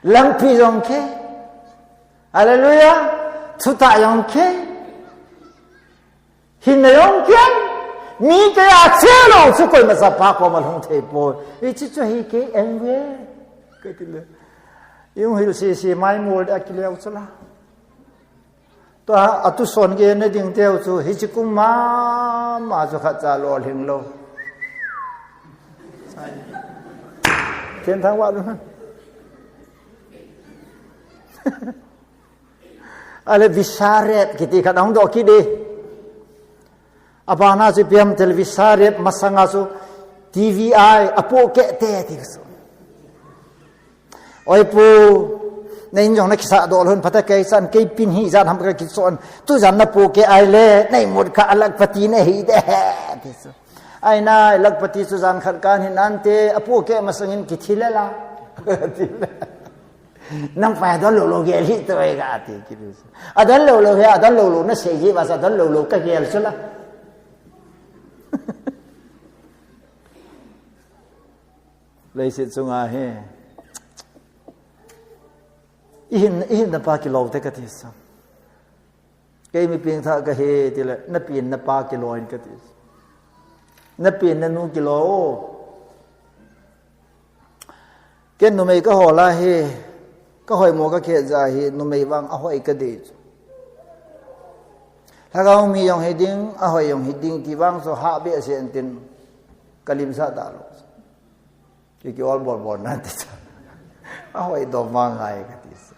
Lampi jong kei. Hallelujah. Thutah jong kei. Hinna jong kei. Mi kei a che lou chu koima chapa koma lhung thei poi. Hiche chu hi kei M V. Ka ti le. Jong hil sese mai mol a kileu chu la. Tua, a tu son gei na ding teu chu, hiche kum mama chu khat cha lolhing lou. Ken thang wa lu. Ale visa ret kiti khat ahung doh kit e. Abana chu ipi ham itile visa ret masanga chu T V I apoh keh te ti chu. Oi pu, na in jong na kisa doh lhon phat a kei chan kei pin hi jan ham ka kichon. Tu jan na poh keh ahile, na imut kha a lakhpati na hi de. Ti chu. Ai na, lakhpati chu jan khat kan hin ante, apoh keh masangin kithi le la. Ti le. Nang pa adon lou lou gel hi to e ga ti ki lu. Adon lou lou hi, adon lou lou na sei ji ba sa adon lou lou ka gel chu la. Leiset chunga hi. Ihin, ihin na pa kilou te ka ti sa. Kei mi pengthah ka hi tile, na pen na pa kilou in ka ti. Na pen na nu kilou. Ken numei ka hol a hi, ka hoimo ka khet jeh a hi, numei vang ahoi ka dei chu. Lhagao mi jong hi ding, ahoi jong hi ding, ti vang chu hah behseh in tin, ka limsah ta lou. Ki, ki ol bol bol nan ti cha. Ahoi dom vang ngai ka ti sa.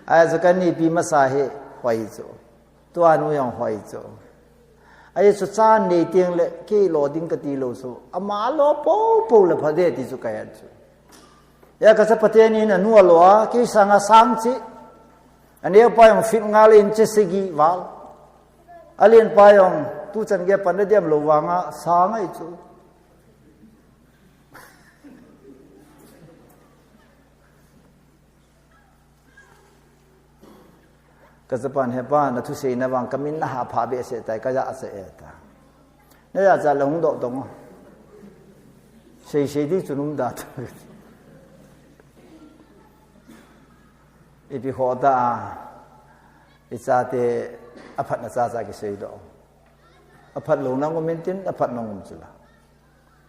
Ahi chu ka nipi masa hi hoi chu. Tua nu jong hoi chu. Ahi chu chan nei teng le kei lo ding ka ti lou chu. Ama lo po po le pha de ti chu ka het chu. Hia ka chapa teni in anu alo a, kei sanga sang chi. Aneo pa jong feet nga le inch sagi val. Alen pa jong tuchan gei a pan na diam lou vanga sang ahi chu. Ka chapan, "He pa, na thusei na vang ka min na hah pha behseh tai, ka jachat e," ati. "Na jachat le hung doh tong o. Sei sei ding chu um da tong." Ipi khoh ta a, i chate aphatna cha cha kisei doh. Aphat lou nang um in tin, aphat nang um chu la.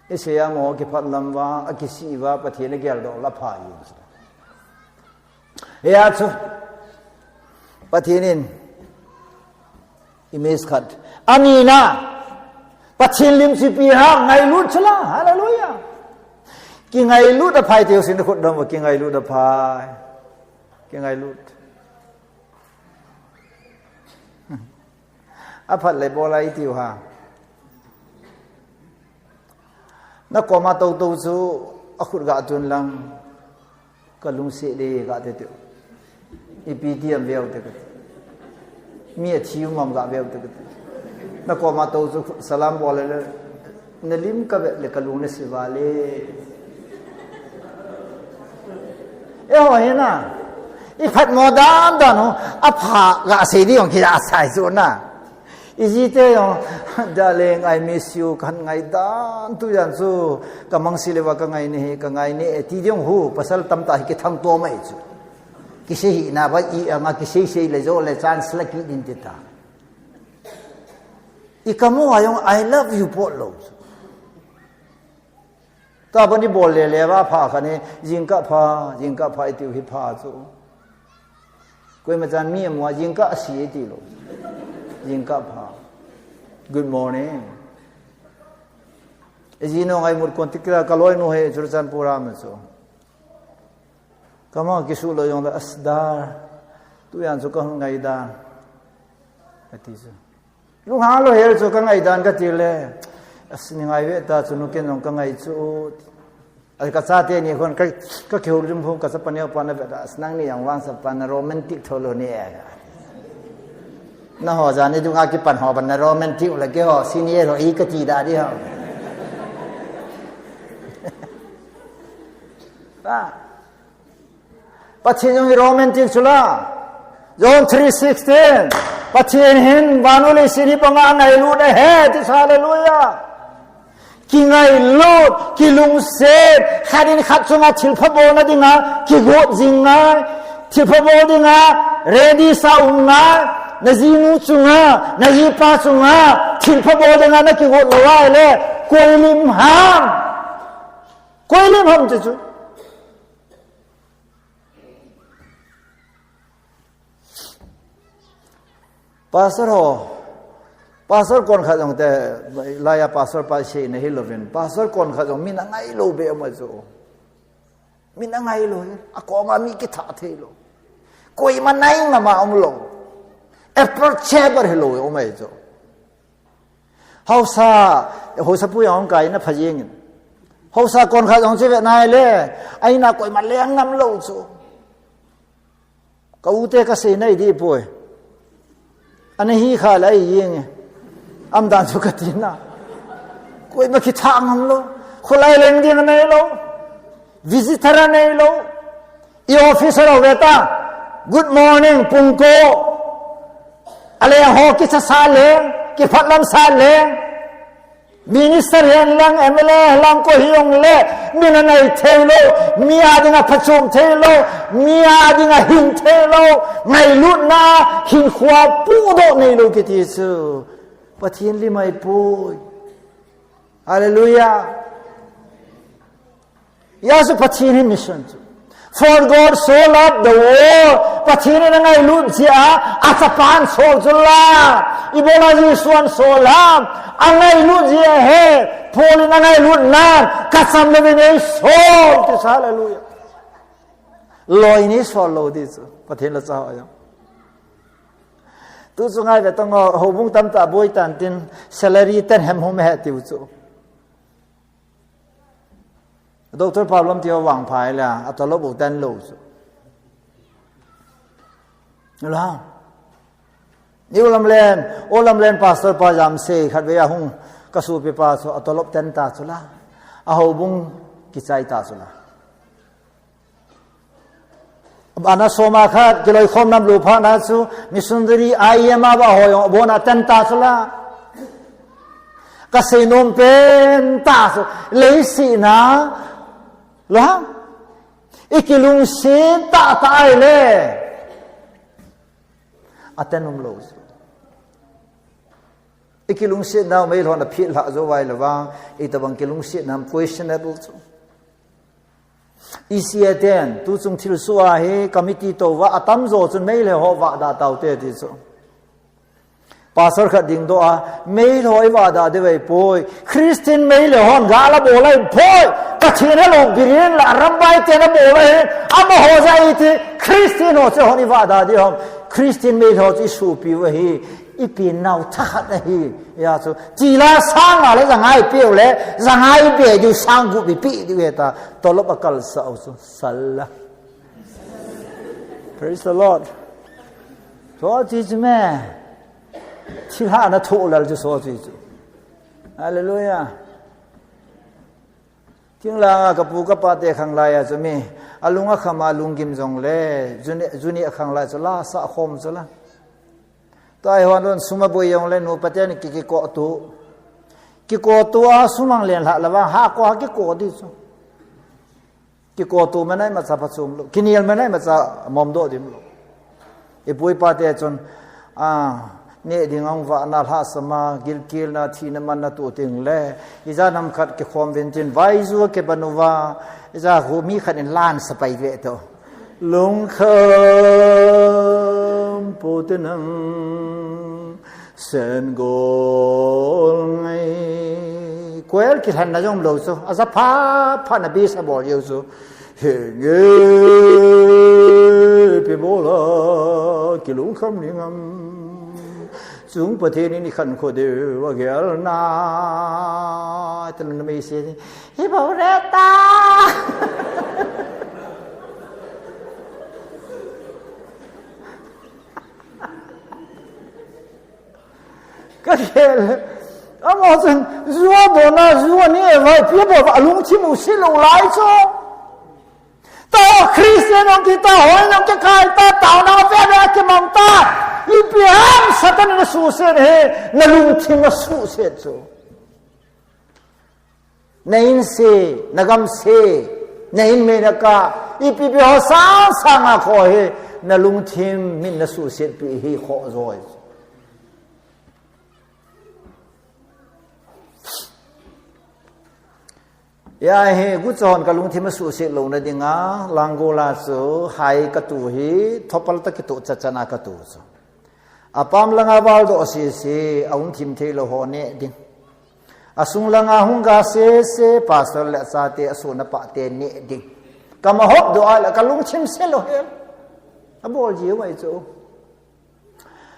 I sei a mo kiphat lam uva, akisih uva, Pathen a geldoh la pha i um chu la. Hia chu, Pathen in, image khat. Ani na, Pathen lim chu ipi ham, ngailut chu la, hallelujah. Kingailut a phai tiu sin khut dom, kingailut a phai. Kingailut. Aphat le bol a i tiu ha. Na koma tou tou chu akhut ga tun lang ka lungset le ga te tiu. Ipi ti am veu te ka ti. Mi a thi um am ga veu te ka ti. Na koma tou chu salam bol le, na lim ka ve le ka lung na si va le. E ho he na. I phat mo dan dan ho. Apha ga sei di ong ki da sai chu na. I ji te jong, "Darling, I miss you," kan ngai dan, tu jan chu, ka mangsi le va ka ngai ni he, ka ngai ni e, ti jong hu, pasal tam ta hi kithang to mai chu. Kisei hi na ba i anga kisei sei le jo le chance la ki din ti ta. I ka mo a jong, "I love you," po lo chu. Tua bani bol le le va pha kha ni, jingkah pha, jingkah pha i tiu hi pha chu. Koima chan mi a mu a jingkah a si i ti lo. Jingkah pha. Good morning. E ji no ngai mut kon tikila ka loi nu he Churachandpur a ma chu. Kama kisu lo jong le asdar. Tu jan chu ka ngai dan. Ati chu. Lunghang lo hel chu ka ngai dan ka ti le. As ni ngai ve ta chu nu ken jong ka ngai chu. Ai ka chate ni khun ka, ka kihoulim hung ka chapa neo pa na ve ta. As nang ni jong vang chapa na romantic tho lo ni e. Na ho jan ni dunga kipan ho ban na romantic la ke ho senior ho i ka ti da di ho. Ta. Pathen jong hi romantic chu la. John three sixteen. Pathen hin vannoi leiset hi banga ngailut ahi, ti sa, hallelujah. Kingailut, kilungset, khat in khat chunga thilpha bolna dinga, kigot jing ngai, thilpha bol dinga, ready sa um ngai, na jinu chunga, na jipa chunga, thilpha bol dinga na kigot lou ahile, koi lim ham. Koi lim ham ti chu. Pastor ho, Pastor kon khat jong te, laiya pastor pa seina hilouvin, pastor kon khat jong min angai lou be ama chu. Min angai lou hi, akoma mi kitha thei lou. Koima nai ngama um lou. Approachable hilou um ahi chu. Haosa, haosa pu jong kai na pha jingin. Haosa kon khat jong chi ve nai le, aina koima leng ngam lou chu. Ka u te ka sei nai di poi. Ana hi kha lai yeng e. Am dan chu ka ti na. Koima kitha ngam lou. Kholai leng ding nei lou. Visitor nei lou. I office a lou ve ta. Good morning, pungko. Ale ho kicha sa leng, kiphat lam sa leng. Minister hihen lang, M L A hihen lang, koi hijongle, min anai thei lou, mi a dinga phachom thei lou, mi a dinga hing thei lou, ngailutna, hinkho pudoh nei lou kiti chu. Pathen lim ahi poi. Hallelujah. Hijeh a chu Pathen hi mission chu. For God so loved the world. Pathen in angailut jeh a, achapan asol chu la. Ibola Jesu'n asol ham. Angailut jeh a hi. Paul in angailut nan. Kacham le vin eisol. Ti sa, hallelujah. Loi in eisol lou ti chu. Pathen la cha ho jong. Tu chu ngai ve tang o, houbung tamtah boi tan tin, salary ten hem hum he tiu chu. Doctor Pau lam ti ho vangpha le, a tolop u ten lou chu. La. New Lamlen, Old Lamlen pastor pa jam sei khat ve a hung ka supi pa chu a tolop ten ta chu la. A houbung kichai ta chu la. Ana soma khat, kiloikhom nam lu pha na chu, missionary I M a ba hoi, bona ten ta chu la. Ka sei nom pen ta chu, leisih na, la. I kilungset ta ta ai le. A ten um lou chu. I kilungset nau meilhon a phit lha jo vai le vang, i tabang kilungset nam questionable chu. I C A ten, tu chung thil sua hi committee to va, a tam jo chun meilhei ho va da tau te ti chu. Pastor khat ding do a, meilhei ho i va da de vai poi. Christian meilhei hon ga la bol ai poi. Pathen a lo birin la, rambai te na bol ai, ama ho ja i ti, Christian ho che hon i va da di hom. Christian meilhei ho chu i supi va hi. I pi nau thakhat ahi, ya chu. Chi la sang nga le jangai piu le, jangai be diu sang gup bi pi diu he ta, tolop a kal sa u chu, sal la. Praise the Lord. Chu chi chu me. Thil ha na tho lal chu so chi chu. Hallelujah. Thinglang a ka pu ka pa te khang lai a chu mi, a lung a kham a lunggim jong le, juni, juni a khang lai chu la sa khom chu la. Tua hi hon lon sum a boi jong le nu pa ten ki, kiko tu. Kiko tu a sum ang len la la vang ha ko ha kiko di chu. Kiko tu manai ma cha phachom lou. Kinel manai ma cha mom do dim lou. I pu i pa te chun, a, ne ding ang va na lhasam a, gilkel na, thina man na tu ting le. Ija nam khat kikhom vin tin, vai ju ke banu va, ija hu mi khat in lan sa pai ve to. Lungkham pu te nang, sen gol ngai. Kuel kilhan na jong lou chu, a ja pha, pha na bi sa bol jeu chu. Henge, pi bola, kilungkham ni ngam. Chung Pathen in i khan kho deu, a gel na. Te na mei se, hi bo re ta. Ka khel. Amo chun, jua dona, jua ni e vai, pia bo, a lungthim u si lou lai chu. Ta Christian ong kita, hoi nong ke kai ta, tao na ve ve ke mang ta. Ipi ham Satan na susen he, na lungthim a susen chu. Na in se, na gam se, na in me na ka, ipi pi ho sang sang a kho he, na lungthim min na susen pi hi kho joi. Ya he, gu chon ka lungthim a suset lou na dinga, Langol a chu, hai ka tu hi, thopal ta kitu cha chana ka tu chu. Apam langa valdoh sese, aum thim thei lou ho neh ding. Asung langa hung ga sese, pastor le achate, asun apate neh ding. Kama hop doh a le, kalungthim se lou hel. Abol ji mai chu.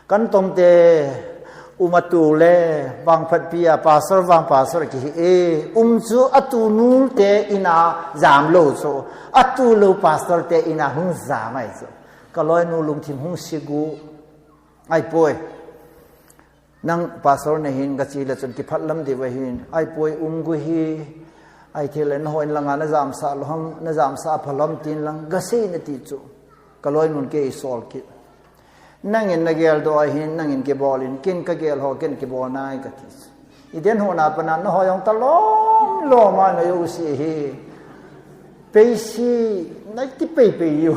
Kan tomte, um a tu le, vangphatpi a, pastor vang pastor kihi e, um chu atu nul te ina jam lou chu, atu lou pastor te ina hung jam mai chu. Ka loinu lungthim hung sigu. Ai poi. Nang pastor na hin ka chi le chun kiphat lam di va hin. Ai poi um gu hi. Ai thil le na hoi langa na jam sa lou ham, na jam sa pha lam tin lang. Ga sei na ti chu. Ka loinun ke i sol kit. Nangin na gel doh ahin, nangin kibol in, ken ka gel ho, ken kibol nai ka ti. I den hona pana, na hoi ong ta lom lom a na yo si hi. Pei si, na ti pei pei yo.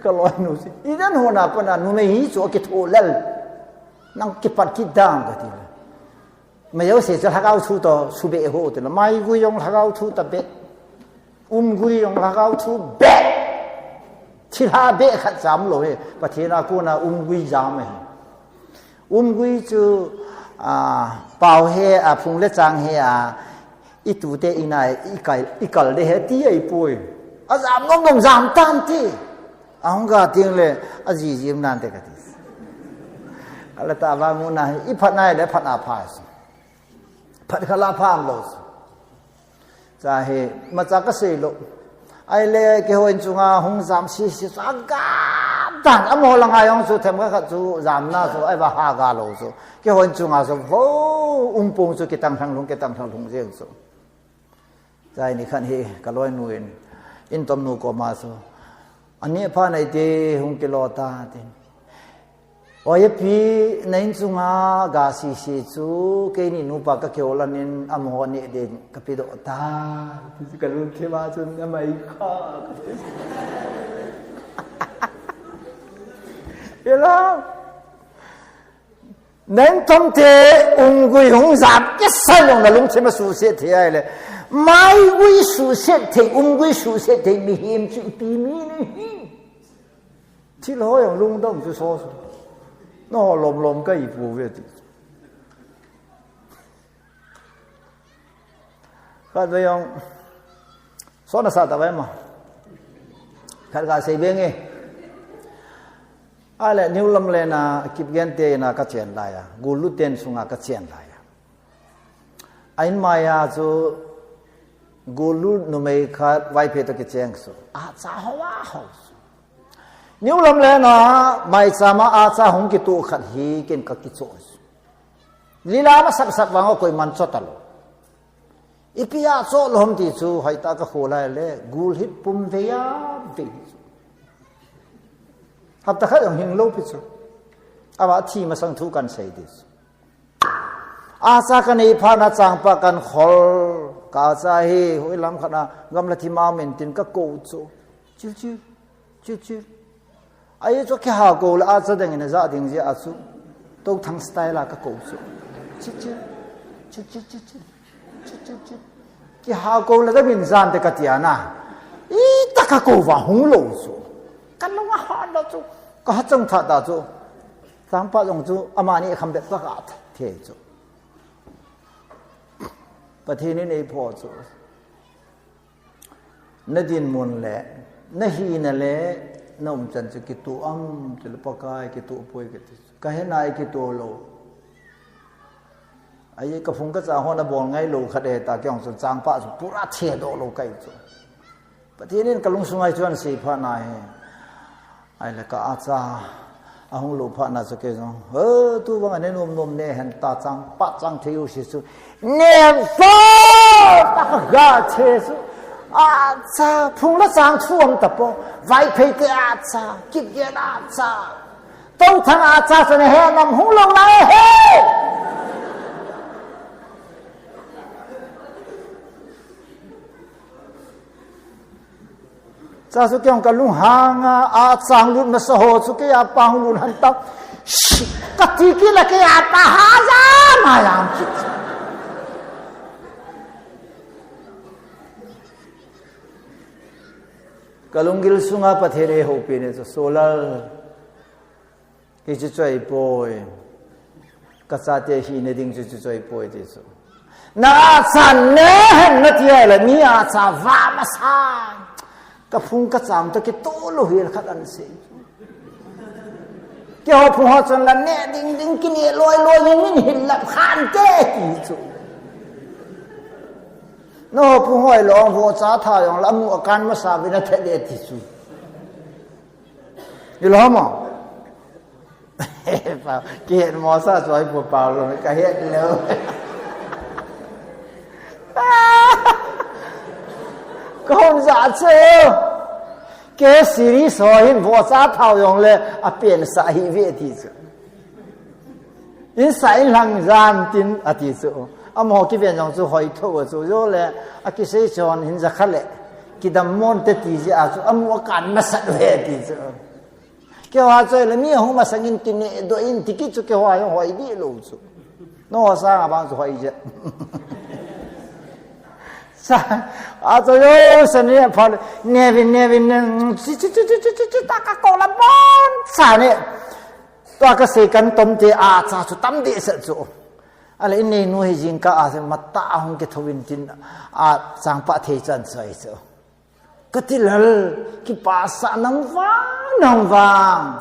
Ka loinu si. I den hona pana, numei hi chu kitho lel. Nang kipat kidang ka ti. Mai yo se chu lhagao thu to, su be ho ti la. Mai gui jong lhagao thu ta be. Um gui jong lhagao thu be. Thilha be khat jam lou he. Pathen a kona um gui jam he. Um gui chu, a, pau he, a, phung le chang he, a, i tu te i nai, i kal, i kal de he ti ai poi. A jam nom nom jam tan ti. A hung ga ting le, a ji jim nan te ka ti. A la ta va mu na he, i phat nai le phat a pha si. Phat kha la pha am lou si. Cha he, ma cha ka sei lou. Ai le, ke hoi chunga hung jam si si, cha ga dan, a mo la ngai ong su them ka khat chu, jam na su, ai va ha ga lou su. Ke hoi chunga su, vo, um pung su, kitang thang lung, kitang thang lung jeng su. Chai ni khan hi, ka loinu in, in tom nu koma su. Ani pha nai te, hung kilo ta, tin. Oi, pi, na in chunga ga si si chu, keini nupa ka keo lanin, a mo ni din, ka pi do ta. Ka lung thim a chun, a mai kha. Ela. Nang tomte, um gui hung jam, kisa jong na lungthim a suhset thei ahile. Mai gui suhset thei, um gui suhset thei, mihem chu ipi mi nahi. Thil ho jong lungdong chu so so. No lom lom ka ipu ve ti. Khat ve jong, so na sa ta ve ma. Khat ka sei ve nge. Ale, New Lamlen a, Kipgen te in a ka chen lai a, Gulu ten sunga ka chen lai a. A in mai a chu, Gulu numei khat Vaiphei to kicheng su. A cha ho a ho su. New Lamlen a, mai cha ma a cha hung kitu khat hi ken ka kicho su. Lila ma sak sak vang a koi man cho ta lo. Ipi a cho lou ham ti chu, hoi ta ka kho lai le, gul hit pum ve a, ve. Hapta khat jong hing lou pi chu. Ava thi masang thu kan sei di chu. A cha ka nei phat na changpa kan khol, ka cha hi, hoi lam khat na, gamla thi ma min tin ka ko chu. Chiu chiu. Chiu chiu. Ai chu kihako le a cha dang in a ja ding jeh a chu. Tothang style a ka ko chu. Chiu chiu. Chiu chiu chiu chiu. Chiu chiu chiu. Kihako le dang in jan te ka ti a na. I ta ka ko va hung lou chu. Ka lung a ha lou chu. Ka ha chang tha ta chu. Tangpa jong chu amani kham bet pa ka the chu. Pathen in ei pho chu. Na dinmun le, na hina le, na umchan chu kitu am, chu le Pakai kitu poi kati. Ka he nai kitu lou. Ai ka phung ka cha hon a bol ngai lou khat e ta kei ong chu changpa chu pura the doh lou kai chu. Pathen in ka lungsung ai chuan sei pha na he. Ai le ka a cha, a hung lou pha na chu kei jong. He, tu vang a ne nom nom ne hen ta changpa chang thei u si chu. Nem po! Ta ka ga che chu. A cha, phung la chang thu am ta po. Vaiphei te a cha, Kipgen a cha. Tothang a cha chu ne he nam hung lou lai he. Cha chu kei ong ka lunghang a, a chang lut masa ho chu kei a pa hung lut han ta. Shi, ka ti kit la kei a pa ha ja ma jam kit. Ka lunggil sunga Pathen ei houpi ne chu Solal. Hichu chu ahipoi. Kachate hina ding chu, chu chu ahipoi ti chu. Na acha ne hen nati ahile, mi acha va masa. Kaphung kacham toh kitoh lou hel khat ahin sei. Keiho phung ho chun la ne ding ding kine loi loi in min hin lap khan te ti chu. Nangho phung ho ilou, vohcha tha jong la amu akan masa uvin athe de ti chu. Ilou mo? Kihet mo sa chu ahipoi, Paul, kahet lou. Kahung ja chu. Kei series ho hin vohcha tha jongle apensa ahi ve ti chu. Insa inlang jan tin ati chu. Amaho kiven jong chu hoi tho chu, jongle akisei chon hin jakha le kidam mon te ti jeh a chu amu akan masat ve ti chu. Keiho a chu le mi ahung masang in kine doh in ti kit chu keiho a jong hoi dih lou chu. Nangho sanga vang chu hoi je. Sa, a chu yo, sa ne pha, ne vin, ne vin, ne, chi, chi, ta ka ko la bon, sa ne. Tua kasei kan tom te acha chu tam deh set chu. Ahile in neinu hi jingkah a matah a hung kitho in tin a changpah thei chan chu ahi chu. Kati lal, kipah sah nang vang, nang vang.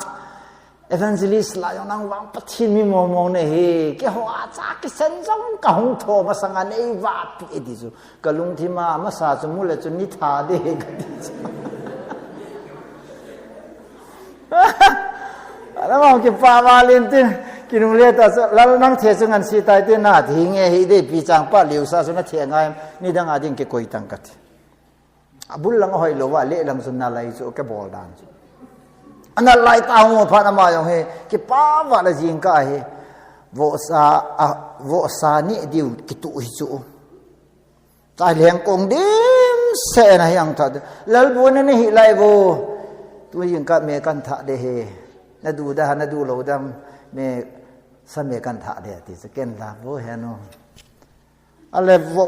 Evangelist la jong nang vang Pathen mi mong mong nahi. Keiho acha kisen jong kahung tho masanga nei vahpi e ti chu. Kalungthim a masa chu mu le chu ni tha de kati chu. Ana ma kipah val in tin, kinungle ta chu, lal nang the chu ngan si tai te na, ti nge hi de pi changpah liu sa chu na the ngai, nidang a ding kikoi tang kati. Abul lang ahoi lou va, le lang chu nalai chu, kabol dan chu. Ana lai ta hung phat ama jong hi, kipah val a jingkah hi, vohsa, a, vohsa neh diu kitu hi chu. Chai leng kong dimset na hi ang tha de. Lalbu na ni hi lai vo. Tu jingkah me kan tha de he. Na du da, na du lou dam. Me sa me kan tha de ti sa ken la vo he no. Ale vo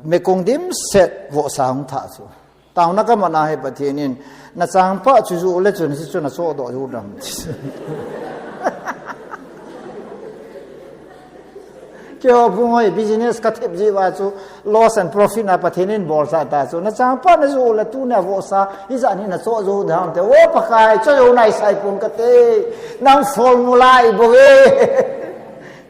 me kong dimset vohsa hung tha chu. Taona kaman a hi Pathen in, na changpah chu ju le chun hichu na chohdoh ju dam. Keiho phung hoi business kathep ji uva chu loss and profit na Pathen in bolsa ta chu. Na changpah na ju le tuna vohsa, hijat hi na choh ju dam te. O Pakai, choh jou nai sai pon kate. Nang formula i bou ve.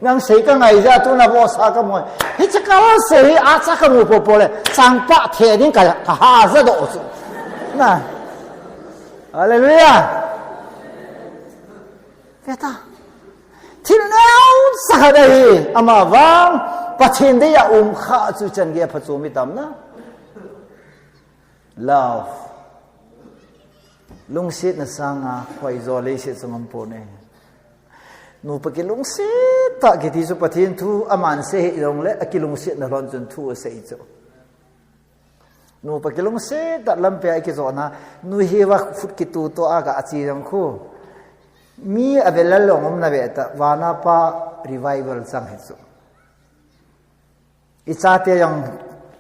Nang sei ka ngai ja tuna vohsa ka moi. Hiche kal sei hi acha ka mu popo le. Changpah the ding ka, ka ha ja doh chu. Na. Hallelujah. Veta. Thil neocha khat ahi. Ama vang. Pathen dei a um kha chu chan gei a phachom i tam na. Love. Lungsetna sanga khoijo leiset chu ngam pon e. Nupa kilungset tah kiti chu Pathen thu aman sei hih jongle, akilungsetna lhon chun thu asei chu. Nupa kilungset tah lampi a ikijotna, nu hiva phut kitu to a ga achi jong khu. Mi avelal jong um na ve ta, vana pa revival chang hi chu. I chate jong,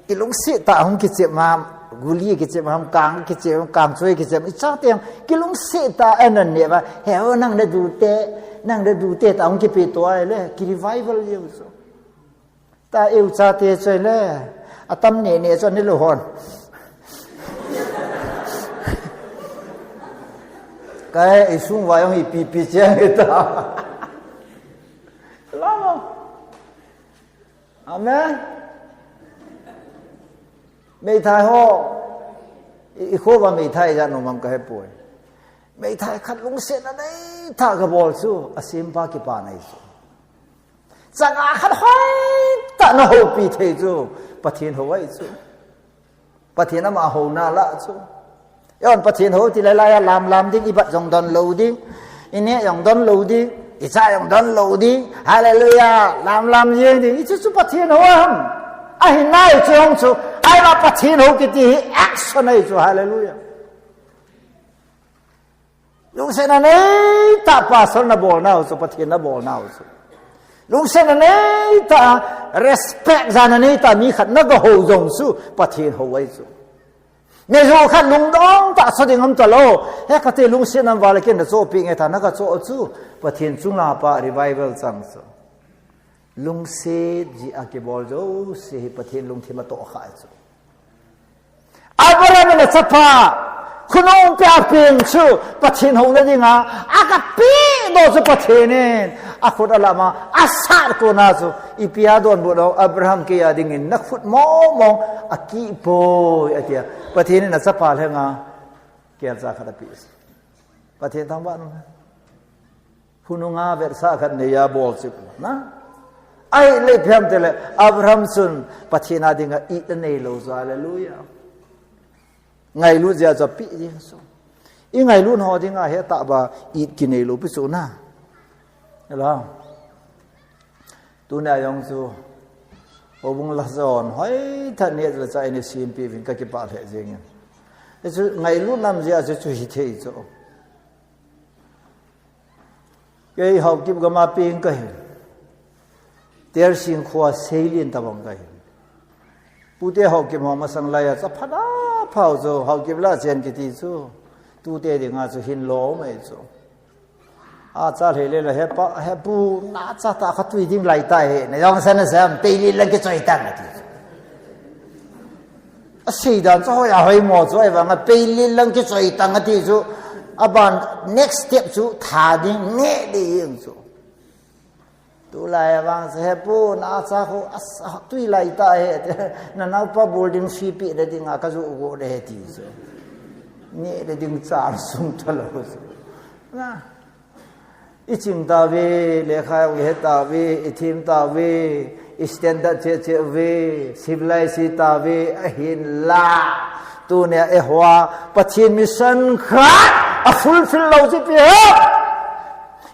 i lungset tah hung kichem ham, guli kichem ham, kang kichem, kangchoi kichem, i chate jong, kilungset tah anan neh va, he o nang na du te, nang na du te tah hung kipe to a le, ki revival jeng chu. Ta eu chate choi le, atam neh neh chu ni lo hon. Kai, i sung va jong hi pi pi cheng ta. Lama. Amen. Meithai ho. I, i kho va meithai ja nom am ka he poi. Meithai khat lungsetna nei tah ka bol chu, asempa kipa nei chu. Changa khat hoi tah na houpi thei chu, Pathen hou ahi chu. Pathen ama houna lah chu. Eihon Pathen hou ti lai lai a lam lam ding, i bat jong don lou ding. I neh jong don lou ding. I chah jong don lou ding. Hallelujah. Lam lam jeng ding. Hichu chu Pathen hou ham. Ahi nai chu hung chu. Ahivang Pathen hou kiti hi action ahi chu. Hallelujah. Lungsetna nei tah pastor na bol nau chu, Pathen na bol nau chu. Lungsetna nei tah, respect jana nei tah mi khat na ga hou jong chu, Pathen hou ahi chu. Mizo khat lungdong tah chu ding ham talou. He kati lungset nam vale ken na chohpi nge ta na ka choh chu. Pathen chunga pa revival chang chu. Lungset ji a kibol jouse hi Pathen lungthim a toh kha chu. Abraham in a chapa, khonung pia peng chu, Pathen houna dinga, a ka pi do chu Pathen in, a khut a lama, a sat kona chu, i pia don bu do, Abraham kei a dingin, na khut mong mong, a ki poi, a tia. Pathen in a chapa lenga, kel cha khat a pi. Pathen thangvah nu. Hununga versa khat nei a bol chip na. Ai le phiam te le Abraham chun Pathen a dinga it a nei lo chu, hallelujah. Ngailut jia chu pi ding chu. I ngailut ho dinga he ta ba it ki nei lo pi chu na. Hello. Tuna jong chu. Obung la zon hoi tha ne la cha ini sim pi vin ka ki pa le jing. Chu ngailut nam jia chu chu hi thei chu. Kei Haokip gama peng kahi. Tersing khua seilin tabang kahi. Pute Haokip hong masang laiya cha phada phau chu Haokip la chen kiti chu. Tute dinga chu hin lo mai chu. A cha le le la he pa he pu na cha ta kha tui ding lai ta he. Na jong sa na sam teilin lang ki choi tang na ti chu. A seidan chu hoi a hoi mo chu, ahivanga peilin lang kichoi tang ati chu, aban next step chu tha ding nge ding chu. Tulai avang chu he pu na cha khu a tui lai ta he, na naopa boarding fee pe na dinga ka ju go de he ti chu. Nge de ding char sung talo chu. Na. I ching tave, lekha i he tave, i thim tave, i standard che che ve, civilized tave, ahin la. Tunia e hua, Pathen mission kha, a fulfill lo chi pi ho.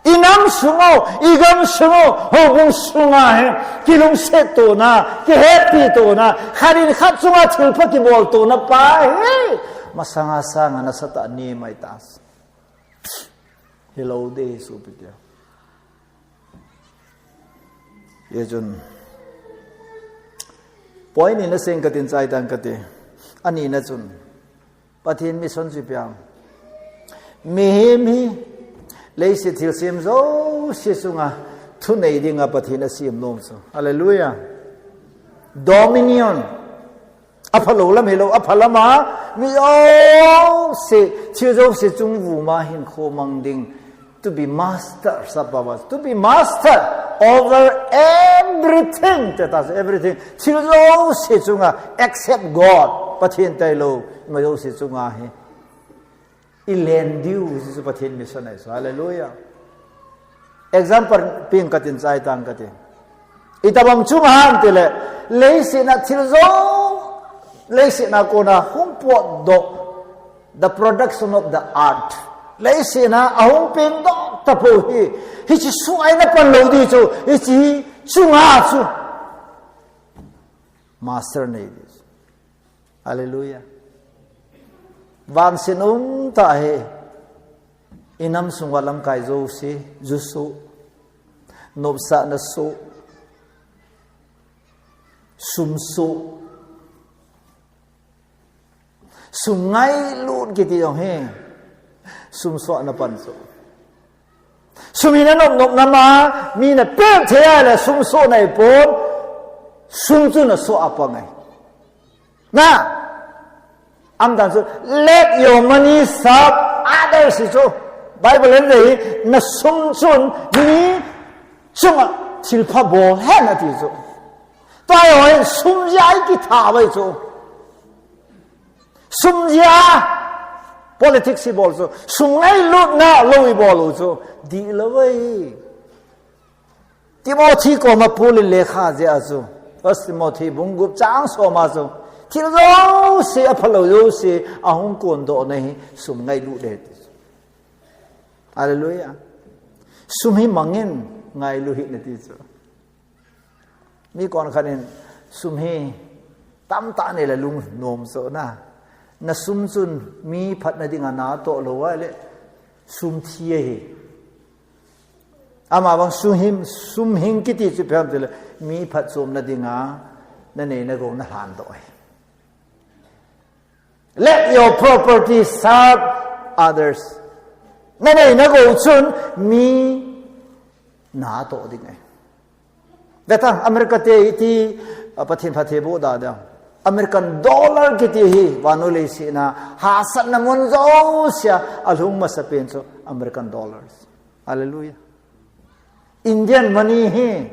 I nam sungo, i gam sungo, houbung sunga he, kilungset tona, ki happy tona, khat in khat chunga thilpha kibol tona pa he. Masanga sanga nasatah ni mai ta. Hilou de su pi tia. Ye chun. Point ni na seng katin chai tang kati. Ani na chun. Pathen mission chu piang. Mihem hi. Leiset thilsem jouse chunga. Thunei dinga Pathen a sem nom chu. Hallelujah. Dominion. Apha lou lam hilou, apha lama, mi jouse, thil jouse chung vuma hinkho mang ding, to be master, sapa was, to be master over everything, te ta everything, thil jouse chunga, except God, Pathen tailou, ima jouse chunga hi. I len diu, Jesu Pathen mission ahi chu. Hallelujah. Example ping katin chai tang kati. Itabang chunga ham tile, leiset a thil jo, leiset a kona hung potdoh, the production of the earth. Leiset a ahung pengdoh tapou hi, hiche suaina pan lou di chu, hiche chunga chu. Master nei di chu. Hallelujah. Vangset um tah hi. I nam sunga lamkai jouse, ju soh, nopsahna soh, sum soh. Sum ngailut kiti jong hi. Sum sohna pan chu. Sum hi na nop nop nama, mi na peh thei a le sum soh na ipon, sum chu na soh a pang ahi. Na, am dan chu, let your money serve others chu. Bible in dei, na sum chun, mi chunga thilpha bol hen ati chu. Tua hi sum jia i kitha vai chu. Sum jia politics i bol chu, sum ngailutna lou i bol u chu, dihlou ahi. Timothy koma Paul in lekha jia chu, First Timothy bung gup chang som a chu, thil jouse, aphalou jouse, ahung kondohna hi sum ngailut ahi ti chu. Hallelujah. Sum hi mangin ngailu hih in ati chu. Mi konkhat in sum hi tamtah nei le lungnom soh na. Na sum chun mi phatna dinga natoh lou a le sum thi ahi. Ama bang sum hing, sum hing kiti chu ipi ham tile mi phatchomna dinga na neina gou na lhandoh ahi. Let your property serve others. Na nei na gou chun mi na toh ding ahi. Ve tang, America te iti, a, Pathen phattheiboh da ding. American dollar kiti hi vannoi leiset a hahsatna mun jousea alhung masapen chu American dollars. Hallelujah. Indian money hi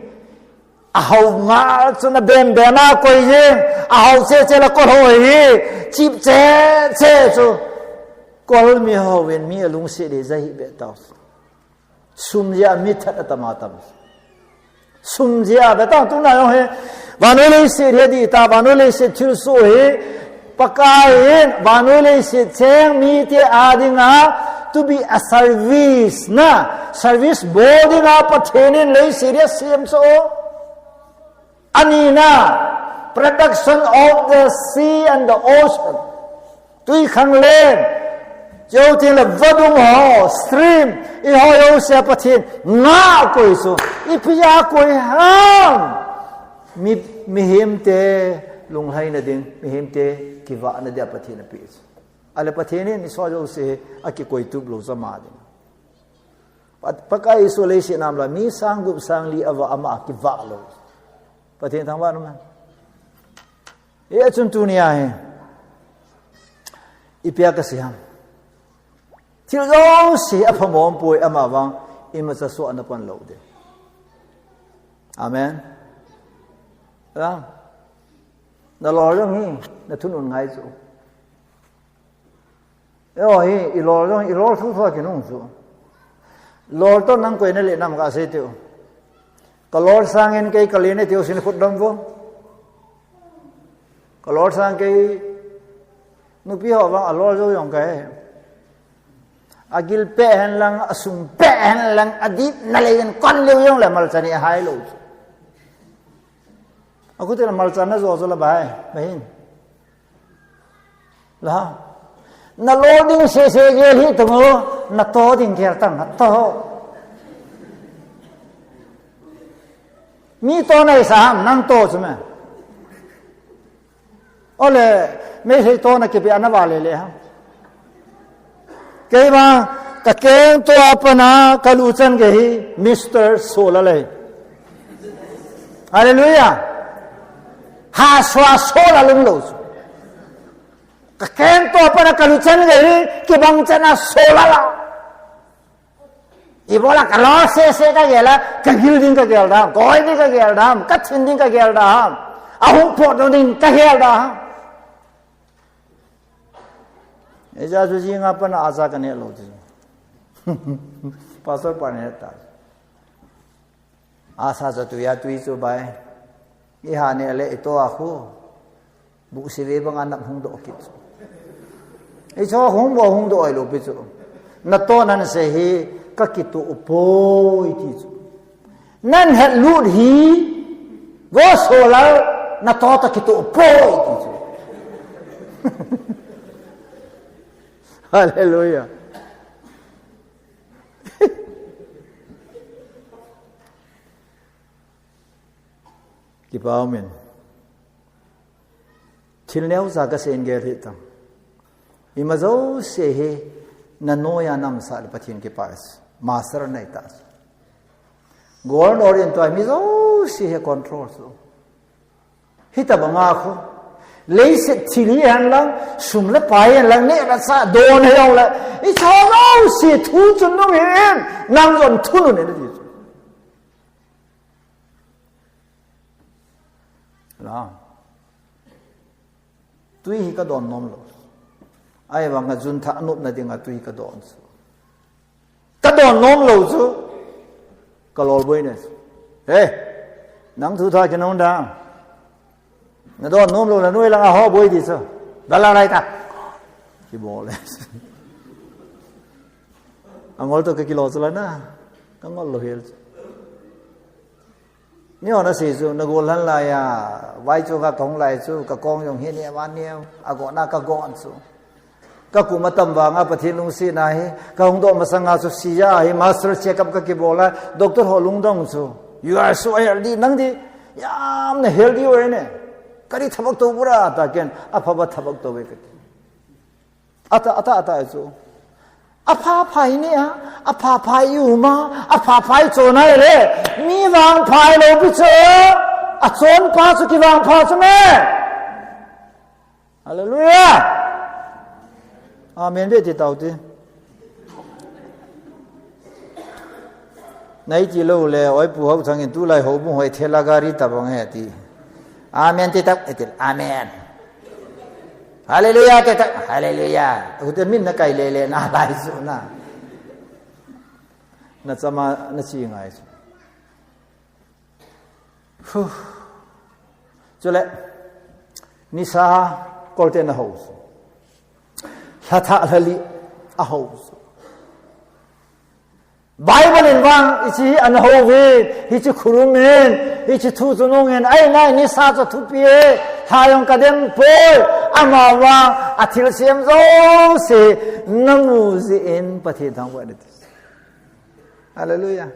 ahao ngal chu na bem bem a koi jing, ahao che che la kol ho hi, chip che che chu kol mi ho vin mi alungset ding ahi be tau. Sum jeh a mi that atam atam. Sum jeh a be tang tuna jong hi vannoi leiset hi ding ta, vannoi leiset thilsoh hi Pakai in vannoi leiset cheng mite a dinga to be a service na, service bol dinga Pathen in leiset hi asem chu. Ani na, production of the sea and the ocean. Tui khanglen, jou tin le vadung ho, stream, eiho jouse Pathen in akoi chu. Ipi a akoi ham? Mi, mihemte lunglhaina ding, mihemte kivahna dia Pathen in apeh chu. Ahile Pathen in eiho jouse akikoitup lou chu ama ding. Pat-, Pakai Jesu leiset a um lai, mi sang gup sang li avah ama kivah lou. Pathen thangvah in um hen. Hichun tunia hi ipi a kasei ham? Thil jouse apha mong poi, ama vang imacha soh ana pan lou ding. Amen. Amen. Nalol jong hi nathunun ngai chu. Eiho hi, ilol jong, ilol thuthu a kinung chu. Lol toh nang koi nale nam kasei teu. Kalol sangin kei kalen e tiu sin khut dom vo. Kalol sang kei nupi ho vang alol jou jong kahe. Agil peh hen lang, asung peh hen lang, adip nalei in kon leu jong le malcha ni ahai lou chu. Akhuti la malcha na jo jo la bai, bahin. La. Nalol ding sese gel hi tung o, nato ding gel tang, nato. Mi to naisa ham, nang to chu me. Ole, Meitei to na kipe ana vale le ham. Keima, kakeng to a pat a kaluchan gei hi, Mister Solar ahi. Hallelujah. Hahsa solar lum lou chu. Kakeng to a pat a kaluchan gei hi, kibang chan a solar la. Ibola kalol sese kagel a, kagil ding kagel da ham, koi ding kagel da ham, kathin ding kagel da ham, ahung pot ding kagel da ham. Eija chu jing a pat a acha kaneh lou chu. Pastor pa neh ta. Acha chu tui a tui chu bai. Iha neh le ito a khu. Buhsi ve bang a nap hung doh kit chu. Icho hung bo hung doh oi lou pi chu. Nato nan se hi kakito poi ti chu. Nan het lut hi, vo solar, nato ta kito poi ti chu. Hallelujah. Kipa umin. Thil neocha kasei in gel hih tang. Ima jouse hi nanoiya namsah le Pathen kipah e. Master nei ta. Gold or in tua mi jouse hi control chu. Hitobang a khu. Leiset thil hi hen lang, sum le pai hi hen lang, neh le chah don hi jong le. Icha jouse thu chun nung hi in, nang jong thunun in ti chu. La. Tui hi kadon nom lou. Ahivang a jun thah nopna dinga tui kadon chu. Kadon nom lou chu. Kalol boi ne. He. Nang thu thah kinung da. Nadon nom lou na noi lang a ho boi di chu. Dala lai ta. Kibol le. Angol to kakilo chu la na. Kangol lou hel chu. Ni ho na sei chu, na gol han lai a, vai chu ka kong lai chu, ka kong jong hi ni a van ni a, a go na ka go an chu. Ka kum atam vang a Pathen lungset na hi, ka hung doh masang a chu sia hi, master check up ka kibol a, doctor ho lungdong chu. You are so healthy, nang di, yam na healthy oi ne. Kari thabak to bura ta ken, aphaba thabak to ve ka ti. Ata, ata, ata chu. Apha pha i neh a, apha pha i um a, apha pha i chon a le. Mi vangpha i lou pi chu. Achonpa chu kivangpha chu me. Hallelujah. Amen ve ti tau ti. Nei ti lou le, oi pu Hauthang in tulai houbung hoi thela gari tabang he ti. Amen ti tau, e ti, amen. Hallelujah ti tau, hallelujah. Hute min na kai le le na lai su na. Na chama na chi ngai su. Huh. Chule, nisa kolte na ho. Lhatha lhali a ho. Bible in vang, hichi hi an ho vin, hichi khurung hin, hichi thu chu nung hin, ai ngai nisa chu thupi e, lha jong ka dem poi, ama vang, a thil siam jouse, na mu jeh in Pathen thangvah in ati. Hallelujah.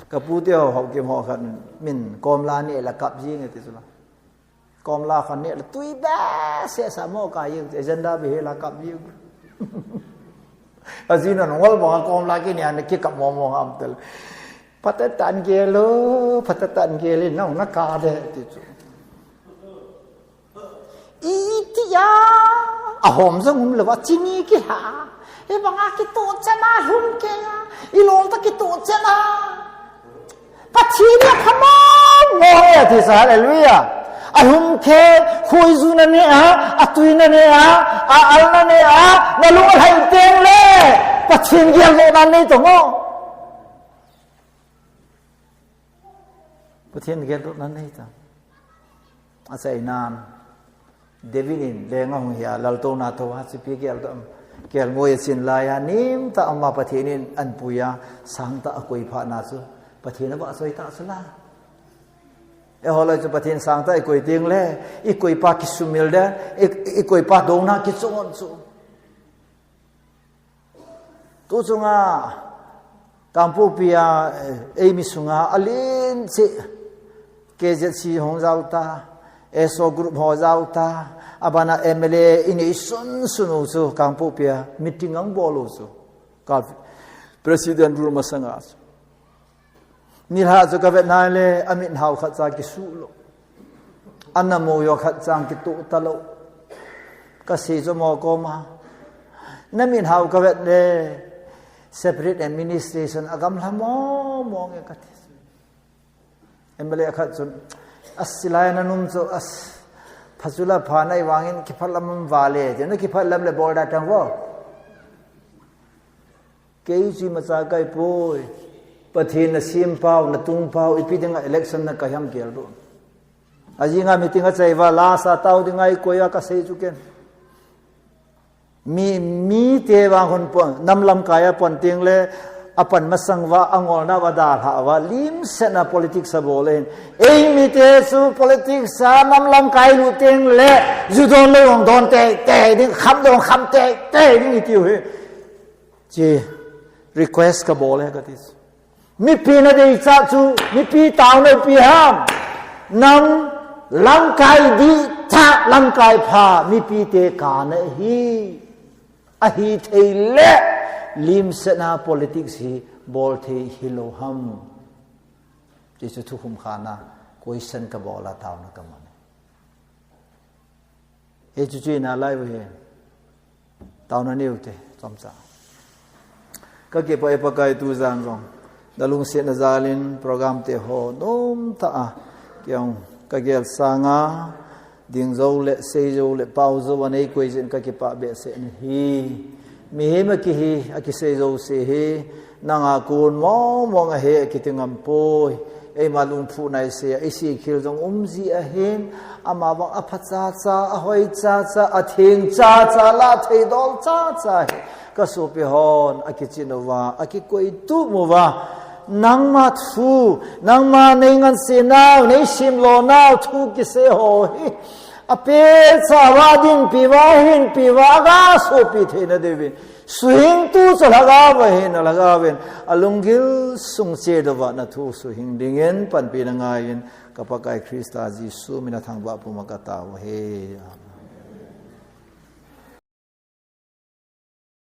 Ka pu te ho, Haokip ho khat min komla neh la kap jing e ti chu la. Komla khat neh la tui behseh sa mo ka jing, agenda bih la kap jing. Ajinu ngol bang a komla kineh a kikap mo mo ham tel. Phatah tah in gel o, phatah tah in gel in, nang na ka de ti chu. Itia, ahom jong um lou va, chini kilha. Hibanga kitoh chan a, lhum kei a, ilol toh kitoh chan a. Pathen hi apha mong mong e, ati sa, hallelujah. Alhum kei, khoiju na neh a, atui na neh a, a-al na neh a, na lung alhai teng le, Pathen geldohna nei toh mo. Pathen geldohna nei ta. Achainan, David in leng ahung hi a, laltouna thou a, chipi geldoh, kelngoi a chin lai a, nim tah a ama Pathen in an pui a, sang tah a koi phat na chu, Pathen avahchoi tah chu la. Eiho lai chu Pathen sang tah i koi teng le, i koipa kisumil de, i, i koipa douna kichon chu. Tu chunga, Kangpokpi a, eh, eimi sunga, alen cheh, K Z C hung jao ta, S O group ho jao ta, abana M L A inei sun sun u chu, Kangpokpi a, meeting ahung bol u chu, ka President rule masanga chu. Nilhah chu ka vet nai le, amit hao khat cha kisuh lou. Ana mu jo khat cha kitoh ta lou. Ka sei chu mo koma. Na mit hao ka vet le, separate administration a gamla mo mo nge ka ti. M L A khat chun, a silai na num chu, a s-, phachula pha nai vangin kiphat lam um vale, ti na kiphat lam le bol da tang vo. Kei chu imacha kai poi. Pathen na sem pau, na tung pau, ipi dinga election na kai ham kel do. Ajinga meeting a chai va, la sa tau dinga i koi a ka sei chu ken. Mi, mite vang hon pon, nam lamkai a pon teng le, a pan masang va, a ngolna va dalha va, limsetna politics a bol in. Ei mite chu politics a nam lamkai lut teng le, ju don le jong don tei tei ding, kham don kham tei tei ding i tiu hi. Chi request ka bol e ka ti. Mipi na dei cha chu, mipi taona ipi ham. Nam lamkai dih tha, lamkai pha, mipi te kana hi. Ahi thei le, limsetna politics hi bol thei hi lou ham. Ti chu thukhum khana, question ka bol a taona ka man. Hichu chu ina lai u hi. Taona neu te, chomcha. Ka kipah e Pakai tu jan jong. Na lungsetna jal in program te ho nom tah a. Kei jong ka gel sanga, ding jou le, sei jou le, pao jou a nei koi jeh in ka kipah behseh na hi. Mihem a kihi, a kisei jouse hi, nanga kon mong mong ahi, a kiti ngam poi. Eima lungphuh nai se, eisi khel jong um ji ahin, ama vang a pha cha cha, a hoi cha cha, a theng cha cha, la thei dol cha cha hi. Ka sopi hon, a kichin uva, a kikoi tup uva. Nangma thu, nangma nei ngansenau, nei simlonau, thu kisei ho hi. A pe cha va, dinpi va, hinpi va, a ga sopi theina diuvin. Suhing tu chu Lhagao ahi, na Lhagao in alunggil sung chedova na thu suhing dingin panpina ngaiyin, ka Pakai Krista Jesu mina thangvah puma ka tao ahi. Amen.